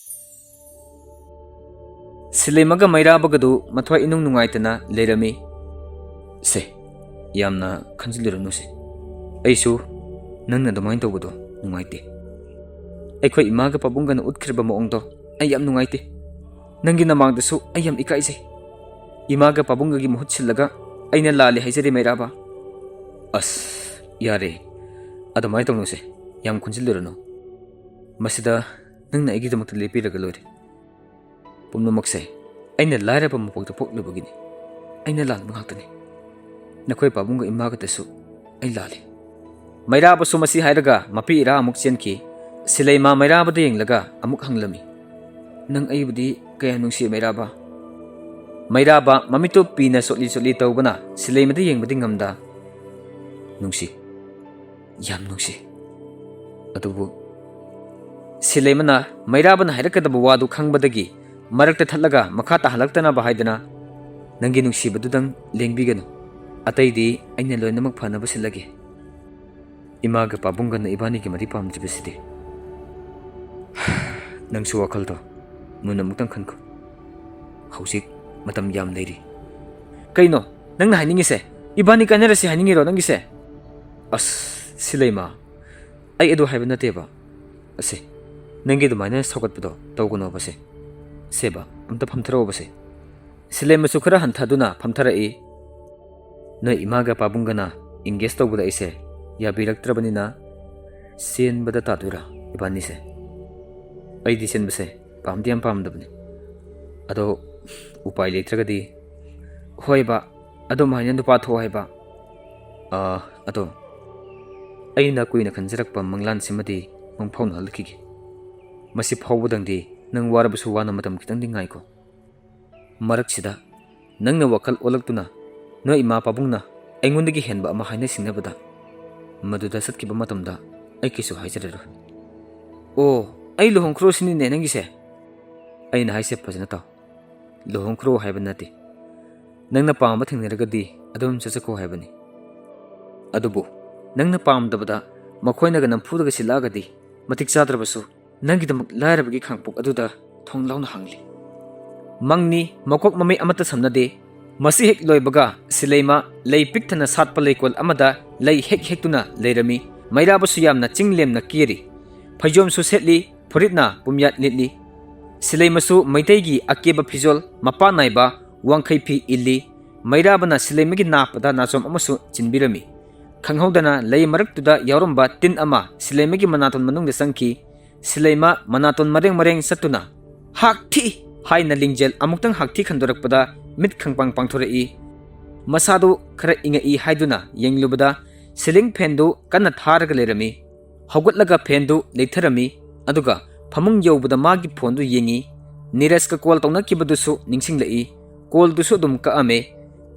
ꯁꯤꯂꯦꯝꯃꯒ ꯃꯩꯔꯥꯕꯒꯗꯨ ꯃꯊ꯭ꯋꯥꯏ ꯏꯅꯨꯡ ꯅꯨꯡꯉꯥꯏꯇꯅ ꯂꯩꯔꯝꯃꯤ꯫ "ꯁꯦ, ꯌꯥꯝꯅ ꯈꯟꯖꯤꯜꯂꯨꯔꯅꯨꯁꯦ꯫ ꯑꯩꯁꯨ ꯅꯪꯅ ꯑꯗꯨꯃꯥꯏꯅ ꯇꯧꯕꯗꯣ ꯅꯨꯡꯉꯥꯏꯇꯦ꯫ ꯑꯩꯈꯣꯏ ꯏꯃꯥꯒ ꯄꯥꯕꯨꯡꯒꯅ ꯎꯠꯈ꯭ꯔꯤꯕ ꯃꯑꯣꯡꯗꯣ ꯑꯩ ꯌꯥꯝ ꯅꯨꯡꯉꯥꯏꯇꯦ꯫ ꯅꯪꯒꯤ ꯅꯃꯥꯡꯗꯁꯨ ꯑꯩ ꯌꯥꯝ ꯏꯀꯥꯏꯖꯩ꯫ ꯏꯃꯥꯒ ꯄꯥꯕꯨꯡꯒꯒꯤ ꯃꯍꯨꯠ ꯁꯤꯜꯂꯒ ꯑꯩꯅ ꯂꯥꯜꯂꯦ ꯍꯥꯏꯖꯔꯤ, ꯃꯩꯔꯥꯕ"꯫ "ꯑꯁ, ꯌꯥꯔꯦ, ꯑꯗꯨꯃꯥꯏꯅ ꯇꯧꯅꯨꯁꯦ, ꯌꯥꯝ ꯈꯟꯖꯤꯜꯂꯨꯔꯅꯨ꯫ ꯃꯁꯤꯗ ꯅꯪꯅ ꯑꯩꯒꯤꯗꯃꯛꯇ ꯂꯦꯞꯄꯤꯔꯒ ꯂꯣꯏꯔꯦ꯫ ꯄꯨꯝꯅꯃꯛꯁꯦ ꯑꯩꯅ ꯂꯥꯏꯔꯕ ꯃꯄꯣꯛꯇ ꯄꯣꯛꯂꯨꯕꯒꯤꯅꯤ꯫ ꯑꯩꯅ ꯂꯥꯟꯕ ꯉꯥꯛꯇꯅꯤ꯫ ꯅꯈꯣꯏ ꯄꯥꯕꯨꯡꯒ ꯏꯃꯥꯒꯗꯁꯨ ꯑꯩ ꯂꯥꯜꯂꯤ"꯫ ꯃꯩꯔꯥꯕꯁꯨ ꯃꯁꯤ ꯍꯥꯏꯔꯒ ꯃꯄꯤ ꯏꯔꯥ ꯑꯃꯨꯛ ꯆꯦꯟꯈꯤ꯫ ꯁꯤꯂꯩꯃ ꯃꯩꯔꯥꯕꯗ ꯌꯦꯡꯂꯒ ꯑꯃꯨꯛ ꯍꯪꯂꯝꯃꯤ, "ꯅꯪ ꯑꯩꯕꯨꯗꯤ ꯀꯌꯥ ꯅꯨꯡꯁꯤ, ꯃꯩꯔꯥꯕ?" ꯃꯩꯔꯥꯕ ꯃꯃꯤꯠꯇꯨ ꯄꯤꯅ ꯆꯣꯠꯂꯤ ꯆꯣꯠꯂꯤ ꯇꯧꯕꯅ ꯁꯤꯂꯩꯃꯗ ꯌꯦꯡꯕꯗꯤ ꯉꯝꯗ, "ꯅꯨꯡꯁꯤ, ꯌꯥꯝ ꯅꯨꯡꯁꯤ꯫ ꯑꯗꯨꯕꯨ"꯫ ꯁꯤꯂꯩꯃꯅ ꯃꯩꯔꯥꯕꯅ ꯍꯥꯏꯔꯛꯀꯗꯕ ꯋꯥꯗꯨ ꯈꯪꯕꯗꯒꯤ ꯃꯔꯛꯇ ꯊꯠꯂꯒ ꯃꯈꯥ ꯇꯥꯍꯜꯂꯛꯇꯅꯕ ꯍꯥꯏꯗꯅ, "ꯅꯪꯒꯤ ꯅꯨꯡꯁꯤꯕꯗꯨꯗꯪ ꯂꯦꯡꯕꯤꯒꯅꯨ, ꯑꯇꯩꯗꯤ ꯑꯩꯅ ꯂꯣꯏꯅꯃꯛ ꯐꯅꯕ ꯁꯤꯜꯂꯒꯦ꯫ ꯏꯃꯥꯒ ꯄꯥꯕꯨꯡꯒꯅ ꯏꯕꯥꯅꯤꯒꯤ ꯃꯔꯤ ꯄꯥꯝꯗ꯭ꯔꯤꯕꯁꯤꯗꯤ"꯫ "ꯅꯪꯁꯨ ꯋꯥꯈꯜꯗꯣ ꯃꯨꯟꯅ ꯑꯃꯨꯛꯇꯪ ꯈꯟꯈꯣ꯫ ꯍꯧꯖꯤꯛ ꯃꯇꯝ ꯌꯥꯝ ꯂꯩꯔꯤ"꯫ "ꯀꯩꯅꯣ ꯅꯪꯅ ꯍꯥꯏꯅꯤꯡꯉꯤꯁꯦ? ꯏꯕꯥꯅꯤ ꯀꯥꯏꯅꯔꯁꯤ ꯍꯥꯏꯅꯤꯡꯉꯤꯔꯣ ꯅꯪꯒꯤꯁꯦ?" "ꯑꯁ, ꯁꯤꯂꯩꯃ, ꯑꯩ ꯑꯗꯨ ꯍꯥꯏꯕ ꯅꯠꯇꯦꯕ꯫ ꯑꯁꯦ, ꯅꯪꯒꯤ ꯑꯗꯨꯃꯥꯏꯅ ꯁꯧꯒꯠꯄꯗꯣ ꯇꯧꯒꯅꯣꯕꯁꯦ꯫ ꯁꯦꯕ, ꯑꯝꯇ ꯐꯝꯊꯔꯛꯑꯣꯕꯁꯦ"꯫ ꯁꯤꯂꯦꯝꯃꯁꯨ ꯈꯔ ꯍꯟꯊꯗꯨꯅ ꯐꯝꯊꯔꯛꯏ꯫ "ꯅꯣꯏ ꯏꯃꯥꯒ ꯄꯥꯕꯨꯡꯒꯅ engage ꯇꯧꯕꯗ ꯑꯩꯁꯦ ꯌꯥꯕꯤꯔꯛꯇ꯭ꯔꯕꯅꯤꯅ ꯆꯦꯟꯕꯗ ꯇꯥꯗꯣꯏꯔꯥ ꯏꯕꯥꯅꯤꯁꯦ? ꯑꯩꯗꯤ ꯆꯦꯟꯕꯁꯦ ꯄꯥꯝꯗꯤ ꯌꯥꯝ ꯄꯥꯝꯗꯕꯅꯤ꯫ ꯑꯗꯣ ꯎꯄꯥꯏ ꯂꯩꯇ꯭ꯔꯒꯗꯤ"꯫ "ꯍꯣꯏꯕ, ꯑꯗꯨꯝ ꯍꯥꯏꯅ ꯅꯨꯄꯥ ꯊꯣꯛ ꯍꯥꯏꯕ꯫ ꯑꯥ, ꯑꯗꯣ ꯑꯩꯅ ꯀꯨꯏꯅ ꯈꯟꯖꯔꯛꯄ ꯃꯪꯂꯥꯟꯁꯤꯃꯗꯤ ꯃꯪꯐꯥꯎꯅꯍꯜꯂꯛꯈꯤꯒꯦ꯫ ꯃꯁꯤ ꯐꯥꯎꯕꯗꯪꯗꯤ ꯅꯪ ꯋꯥꯔꯕꯁꯨ ꯋꯥꯅ ꯃꯇꯝ ꯈꯤꯇꯪꯗꯤ ꯉꯥꯏꯈꯣ꯫ ꯃꯔꯛꯁꯤꯗ ꯅꯪꯅ ꯋꯥꯈꯜ ꯑꯣꯜꯂꯛꯇꯨꯅ ꯅꯣꯏ ꯏꯃꯥ ꯄꯥꯕꯨꯡꯅ ꯑꯩꯉꯣꯟꯗꯒꯤ ꯍꯦꯟꯕ ꯑꯃ ꯍꯥꯏꯅ ꯁꯤꯡꯅꯕꯗ ꯃꯗꯨꯗ ꯆꯠꯈꯤꯕ ꯃꯇꯝꯗ ꯑꯩ ꯀꯩꯁꯨ ꯍꯥꯏꯖꯔꯔꯣꯏ"꯫ "ꯑꯣ, ꯑꯩ ꯂꯨꯍꯣꯡꯈ꯭ꯔꯣ ꯁꯤꯅꯤꯅꯦ ꯅꯪꯒꯤꯁꯦ?" "ꯑꯩꯅ ꯍꯥꯏꯁꯦ ꯐꯖꯅ ꯇꯥꯎ꯫ ꯂꯨꯍꯣꯡꯈ꯭ꯔꯣ ꯍꯥꯏꯕ ꯅꯠꯇꯦ꯫ ꯅꯪꯅ ꯄꯥꯝꯕ ꯊꯦꯡꯅꯔꯒꯗꯤ ꯑꯗꯨꯝ ꯆꯠꯆꯀꯣ ꯍꯥꯏꯕꯅꯤ꯫ ꯑꯗꯨꯕꯨ ꯅꯪꯅ ꯄꯥꯝꯗꯕꯗ ꯃꯈꯣꯏꯅꯒ ꯅꯝꯐꯨꯗꯒ ꯁꯤꯜꯂꯛꯑꯒꯗꯤ ꯃꯇꯤꯛ ꯆꯥꯗ꯭ꯔꯕꯁꯨ ꯅꯪꯒꯤꯗꯃꯛ ꯂꯥꯏꯔꯕꯒꯤ ꯈꯥꯡꯄꯣꯛ ꯑꯗꯨꯗ ꯊꯣꯡ ꯂꯥꯎꯅ ꯍꯥꯡꯂꯤ꯫ ꯃꯪꯅꯤ, ꯃꯀꯣꯛ ꯃꯃꯩ ꯑꯃꯠꯇ ꯁꯝꯅꯗꯦ꯫ ꯃꯁꯤ ꯍꯦꯛ ꯂꯣꯏꯕꯒ ꯁꯤꯂꯩꯃ ꯂꯩ ꯄꯤꯛ ꯊꯟꯅ ꯁꯥꯠꯄ ꯂꯩꯀꯣꯜ ꯑꯃꯗ ꯂꯩ ꯍꯦꯛ ꯍꯦꯛꯇꯨꯅ ꯂꯩꯔꯝꯃꯤ꯫ ꯃꯩꯔꯥꯕꯁꯨ ꯌꯥꯝꯅ ꯆꯤꯡ ꯂꯦꯝꯅ ꯀꯦꯔꯤ꯫ ꯐꯩꯖꯣꯝꯁꯨ ꯁꯦꯠꯂꯤ, ꯐꯨꯔꯤꯠꯅ ꯄꯨꯝꯌꯥꯠ ꯂꯤꯠꯂꯤ꯫ ꯁꯤꯂꯩꯃꯁꯨ ꯃꯩꯇꯩꯒꯤ ꯑꯀꯦꯕ ꯐꯤꯖꯣꯜ ꯃꯄꯥꯟ ꯅꯥꯏꯕ ꯋꯥꯡꯈꯩ ꯐꯤ ꯏꯜꯂꯤ꯫ ꯃꯩꯔꯥꯕꯅ ꯁꯤꯂꯩꯃꯒꯤ ꯅꯥꯞꯄꯗ ꯅꯥꯆꯣꯝ ꯑꯃꯁꯨ ꯆꯤꯟꯕꯤꯔꯝꯃꯤ꯫ ꯈꯪꯍꯧꯗꯅ ꯂꯩ ꯃꯔꯛꯇꯨꯗ ꯌꯥꯎꯔꯝꯕ ꯇꯤꯟ ꯑꯃ ꯁꯤꯂꯩꯃꯒꯤ ꯃꯅꯥꯇꯣꯟ ꯃꯅꯨꯡꯗ ꯆꯪꯈꯤ꯫ ꯁꯤꯂꯩꯃ ꯃꯅꯥꯇꯣꯟ ꯃꯔꯦꯡ ꯃꯔꯦꯡ ꯆꯠꯇꯨꯅ "ꯍꯥꯛꯊꯤ!" ꯍꯥꯏꯅ ꯂꯤꯡꯖꯦꯜ ꯑꯃꯨꯛꯇꯪ ꯍꯥꯛꯊꯤ ꯈꯟꯗꯣꯔꯛꯄꯗ ꯃꯤꯠ ꯈꯪꯄꯥꯡ ꯄꯥꯡꯊꯣꯔꯛꯏ꯫ ꯃꯁꯥꯗꯨ ꯈꯔ ꯏꯪꯉꯛꯏ ꯍꯥꯏꯗꯨꯅ ꯌꯦꯡꯂꯨꯕꯗ ꯁꯤꯂꯤꯡ ꯐꯦꯟꯗꯨ ꯀꯟꯅ ꯊꯥꯔꯒ ꯂꯩꯔꯝꯃꯤ꯫ ꯍꯧꯒꯠꯂꯒ ꯐꯦꯟꯗꯨ ꯂꯩꯊꯔꯝꯃꯤ꯫ ꯑꯗꯨꯒ ꯐꯃꯨꯡ ꯌꯧꯕꯗ ꯃꯥꯒꯤ ꯐꯣꯟꯗꯨ ꯌꯦꯡꯉꯤ꯫ ꯅꯤꯔꯖꯀ ꯀꯣꯜ ꯇꯧꯅꯈꯤꯕꯗꯨꯁꯨ ꯅꯤꯡꯁꯤꯡꯂꯛꯏ꯫ ꯀꯣꯜꯗꯨꯁꯨ ꯑꯗꯨꯝ ꯀꯛꯑꯝꯃꯦ꯫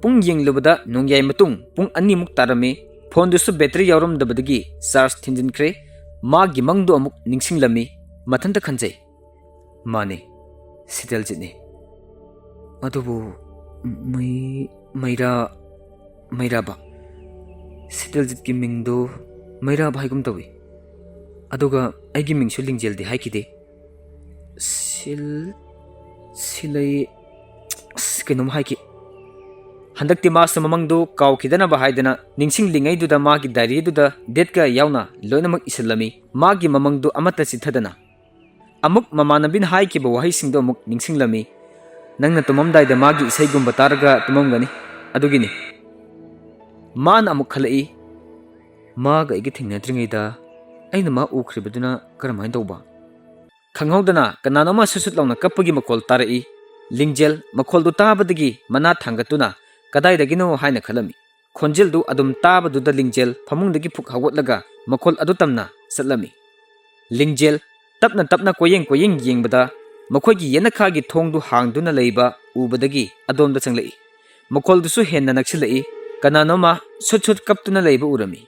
ꯄꯨꯡ ꯌꯦꯡꯂꯨꯕꯗ ꯅꯣꯡꯌꯥꯏ ꯃꯇꯨꯡ ꯄꯨꯡ ꯑꯅꯤꯃꯨꯛ ꯇꯥꯔꯝꯃꯤ꯫ ꯐꯣꯟꯗꯨꯁꯨ ꯕꯦꯇ꯭ꯔꯤ ꯌꯥꯎꯔꯝꯗꯕꯗꯒꯤ ꯆꯥꯔꯖ ꯊꯤꯟꯖꯤꯟꯈ꯭ꯔꯦ꯫ ꯃꯥꯒꯤ ꯃꯪꯗꯨ ꯑꯃꯨꯛ ꯅꯤꯡꯁꯤꯡꯂꯝꯃꯤ꯫ ꯃꯊꯟꯇ ꯈꯟꯖꯩ, "ꯃꯥꯅꯦ, ꯁꯤꯇꯜꯖꯤꯠꯅꯦ꯫ ꯑꯗꯨꯕꯨ ꯃꯩ-, ꯃꯩꯔꯥ-, ꯃꯩꯔꯥꯕ? ꯁꯤꯇꯜꯖꯤꯠꯀꯤ ꯃꯤꯡꯗꯨ ꯃꯩꯔꯥꯕ ꯍꯥꯏꯒꯨꯝ ꯇꯧꯏ꯫ ꯑꯗꯨꯒ ꯑꯩꯒꯤ ꯃꯤꯡꯁꯨ ꯂꯤꯡꯖꯦꯜꯗꯤ ꯍꯥꯏꯈꯤꯗꯦ꯫ ꯁꯤꯜ-, ꯁꯤꯂꯩ-, ꯑꯁ, ꯀꯩꯅꯣꯝ ꯍꯥꯏꯈꯤ꯫" ꯍꯟꯗꯛꯇꯤ ꯃꯥꯁꯨ ꯃꯃꯪꯗꯨ ꯀꯥꯎꯈꯤꯗꯅꯕ ꯍꯥꯏꯗꯅ ꯅꯤꯡꯁꯤꯡꯂꯤꯉꯩꯗꯨꯗ ꯃꯥꯒꯤ ꯗꯥꯏꯔꯤꯗꯨꯗ ꯗꯦꯠꯀ ꯌꯥꯎꯅ ꯂꯣꯏꯅꯃꯛ ꯏꯁꯤꯜꯂꯝꯃꯤ꯫ ꯃꯥꯒꯤ ꯃꯃꯪꯗꯨ ꯑꯃꯠꯇ ꯆꯤꯠꯊꯗꯅ꯫ ꯑꯃꯨꯛ ꯃꯃꯥꯟꯅꯕꯤꯅ ꯍꯥꯏꯈꯤꯕ ꯋꯥꯍꯩꯁꯤꯡꯗꯣ ꯑꯃꯨꯛ ꯅꯤꯡꯁꯤꯡꯂꯝꯃꯤ꯫ ꯅꯪꯅ ꯇꯨꯝꯃꯝꯗꯥꯏꯗ ꯃꯥꯒꯤ ꯏꯁꯩꯒꯨꯝꯕ ꯇꯥꯔꯒ ꯇꯨꯝꯃꯝꯒꯅꯤ꯫ ꯑꯗꯨꯒꯤꯅꯤ꯫ ꯃꯥꯅ ꯑꯃꯨꯛ ꯈꯜꯂꯛꯏ, "ꯃꯥꯒ ꯑꯩꯒ ꯊꯦꯡꯅꯗ꯭ꯔꯤꯉꯩꯗ ꯑꯩꯅ ꯃꯥ ꯎꯈ꯭ꯔꯤꯕꯗꯨꯅ ꯀꯔꯝꯍꯥꯏꯅ ꯇꯧꯕ?" ꯈꯪꯍꯧꯗꯅ ꯀꯅꯥꯅꯣꯃ ꯁꯨꯠ ꯁꯨꯠ ꯂꯥꯎꯅ ꯀꯞꯄꯒꯤ ꯃꯈꯣꯜ ꯇꯥꯔꯛꯏ꯫ ꯂꯤꯡꯖꯦꯜ ꯃꯈꯣꯜꯗꯨ ꯇꯥꯕꯗꯒꯤ ꯃꯅꯥ ꯊꯥꯡꯒꯠꯇꯨꯅ "ꯀꯗꯥꯏꯗꯒꯤꯅꯣ?" ꯍꯥꯏꯅ ꯈꯜꯂꯝꯃꯤ꯫ ꯈꯣꯟꯖꯦꯜꯗꯨ ꯑꯗꯨꯝ ꯇꯥꯕꯗꯨꯗ ꯂꯤꯡꯖꯦꯜ ꯐꯃꯨꯡꯗꯒꯤ ꯐꯨꯛ ꯍꯧꯒꯠꯂꯒ ꯃꯈꯣꯜ ꯑꯗꯨ ꯇꯝꯅ ꯆꯠꯂꯝꯃꯤ꯫ ꯂꯤꯡꯖꯦꯜ ꯇꯞꯅ ꯇꯞꯅ ꯀꯣꯌꯦꯡ ꯀꯣꯌꯦꯡ ꯌꯦꯡꯕꯗ ꯃꯈꯣꯏꯒꯤ ꯌꯦꯅꯈꯥꯒꯤ ꯊꯣꯡꯗꯨ ꯍꯥꯡꯗꯨꯅ ꯂꯩꯕ ꯎꯕꯗꯒꯤ ꯑꯗꯣꯝꯗ ꯆꯪꯂꯛꯏ꯫ ꯃꯈꯣꯜꯗꯨꯁꯨ ꯍꯦꯟꯅ ꯅꯛꯁꯤꯜꯂꯛꯏ꯫ ꯀꯅꯥꯅꯣꯃ ꯁꯨꯠ ꯁꯨꯠ ꯀꯞꯇꯨꯅ ꯂꯩꯕ ꯎꯔꯝꯃꯤ꯫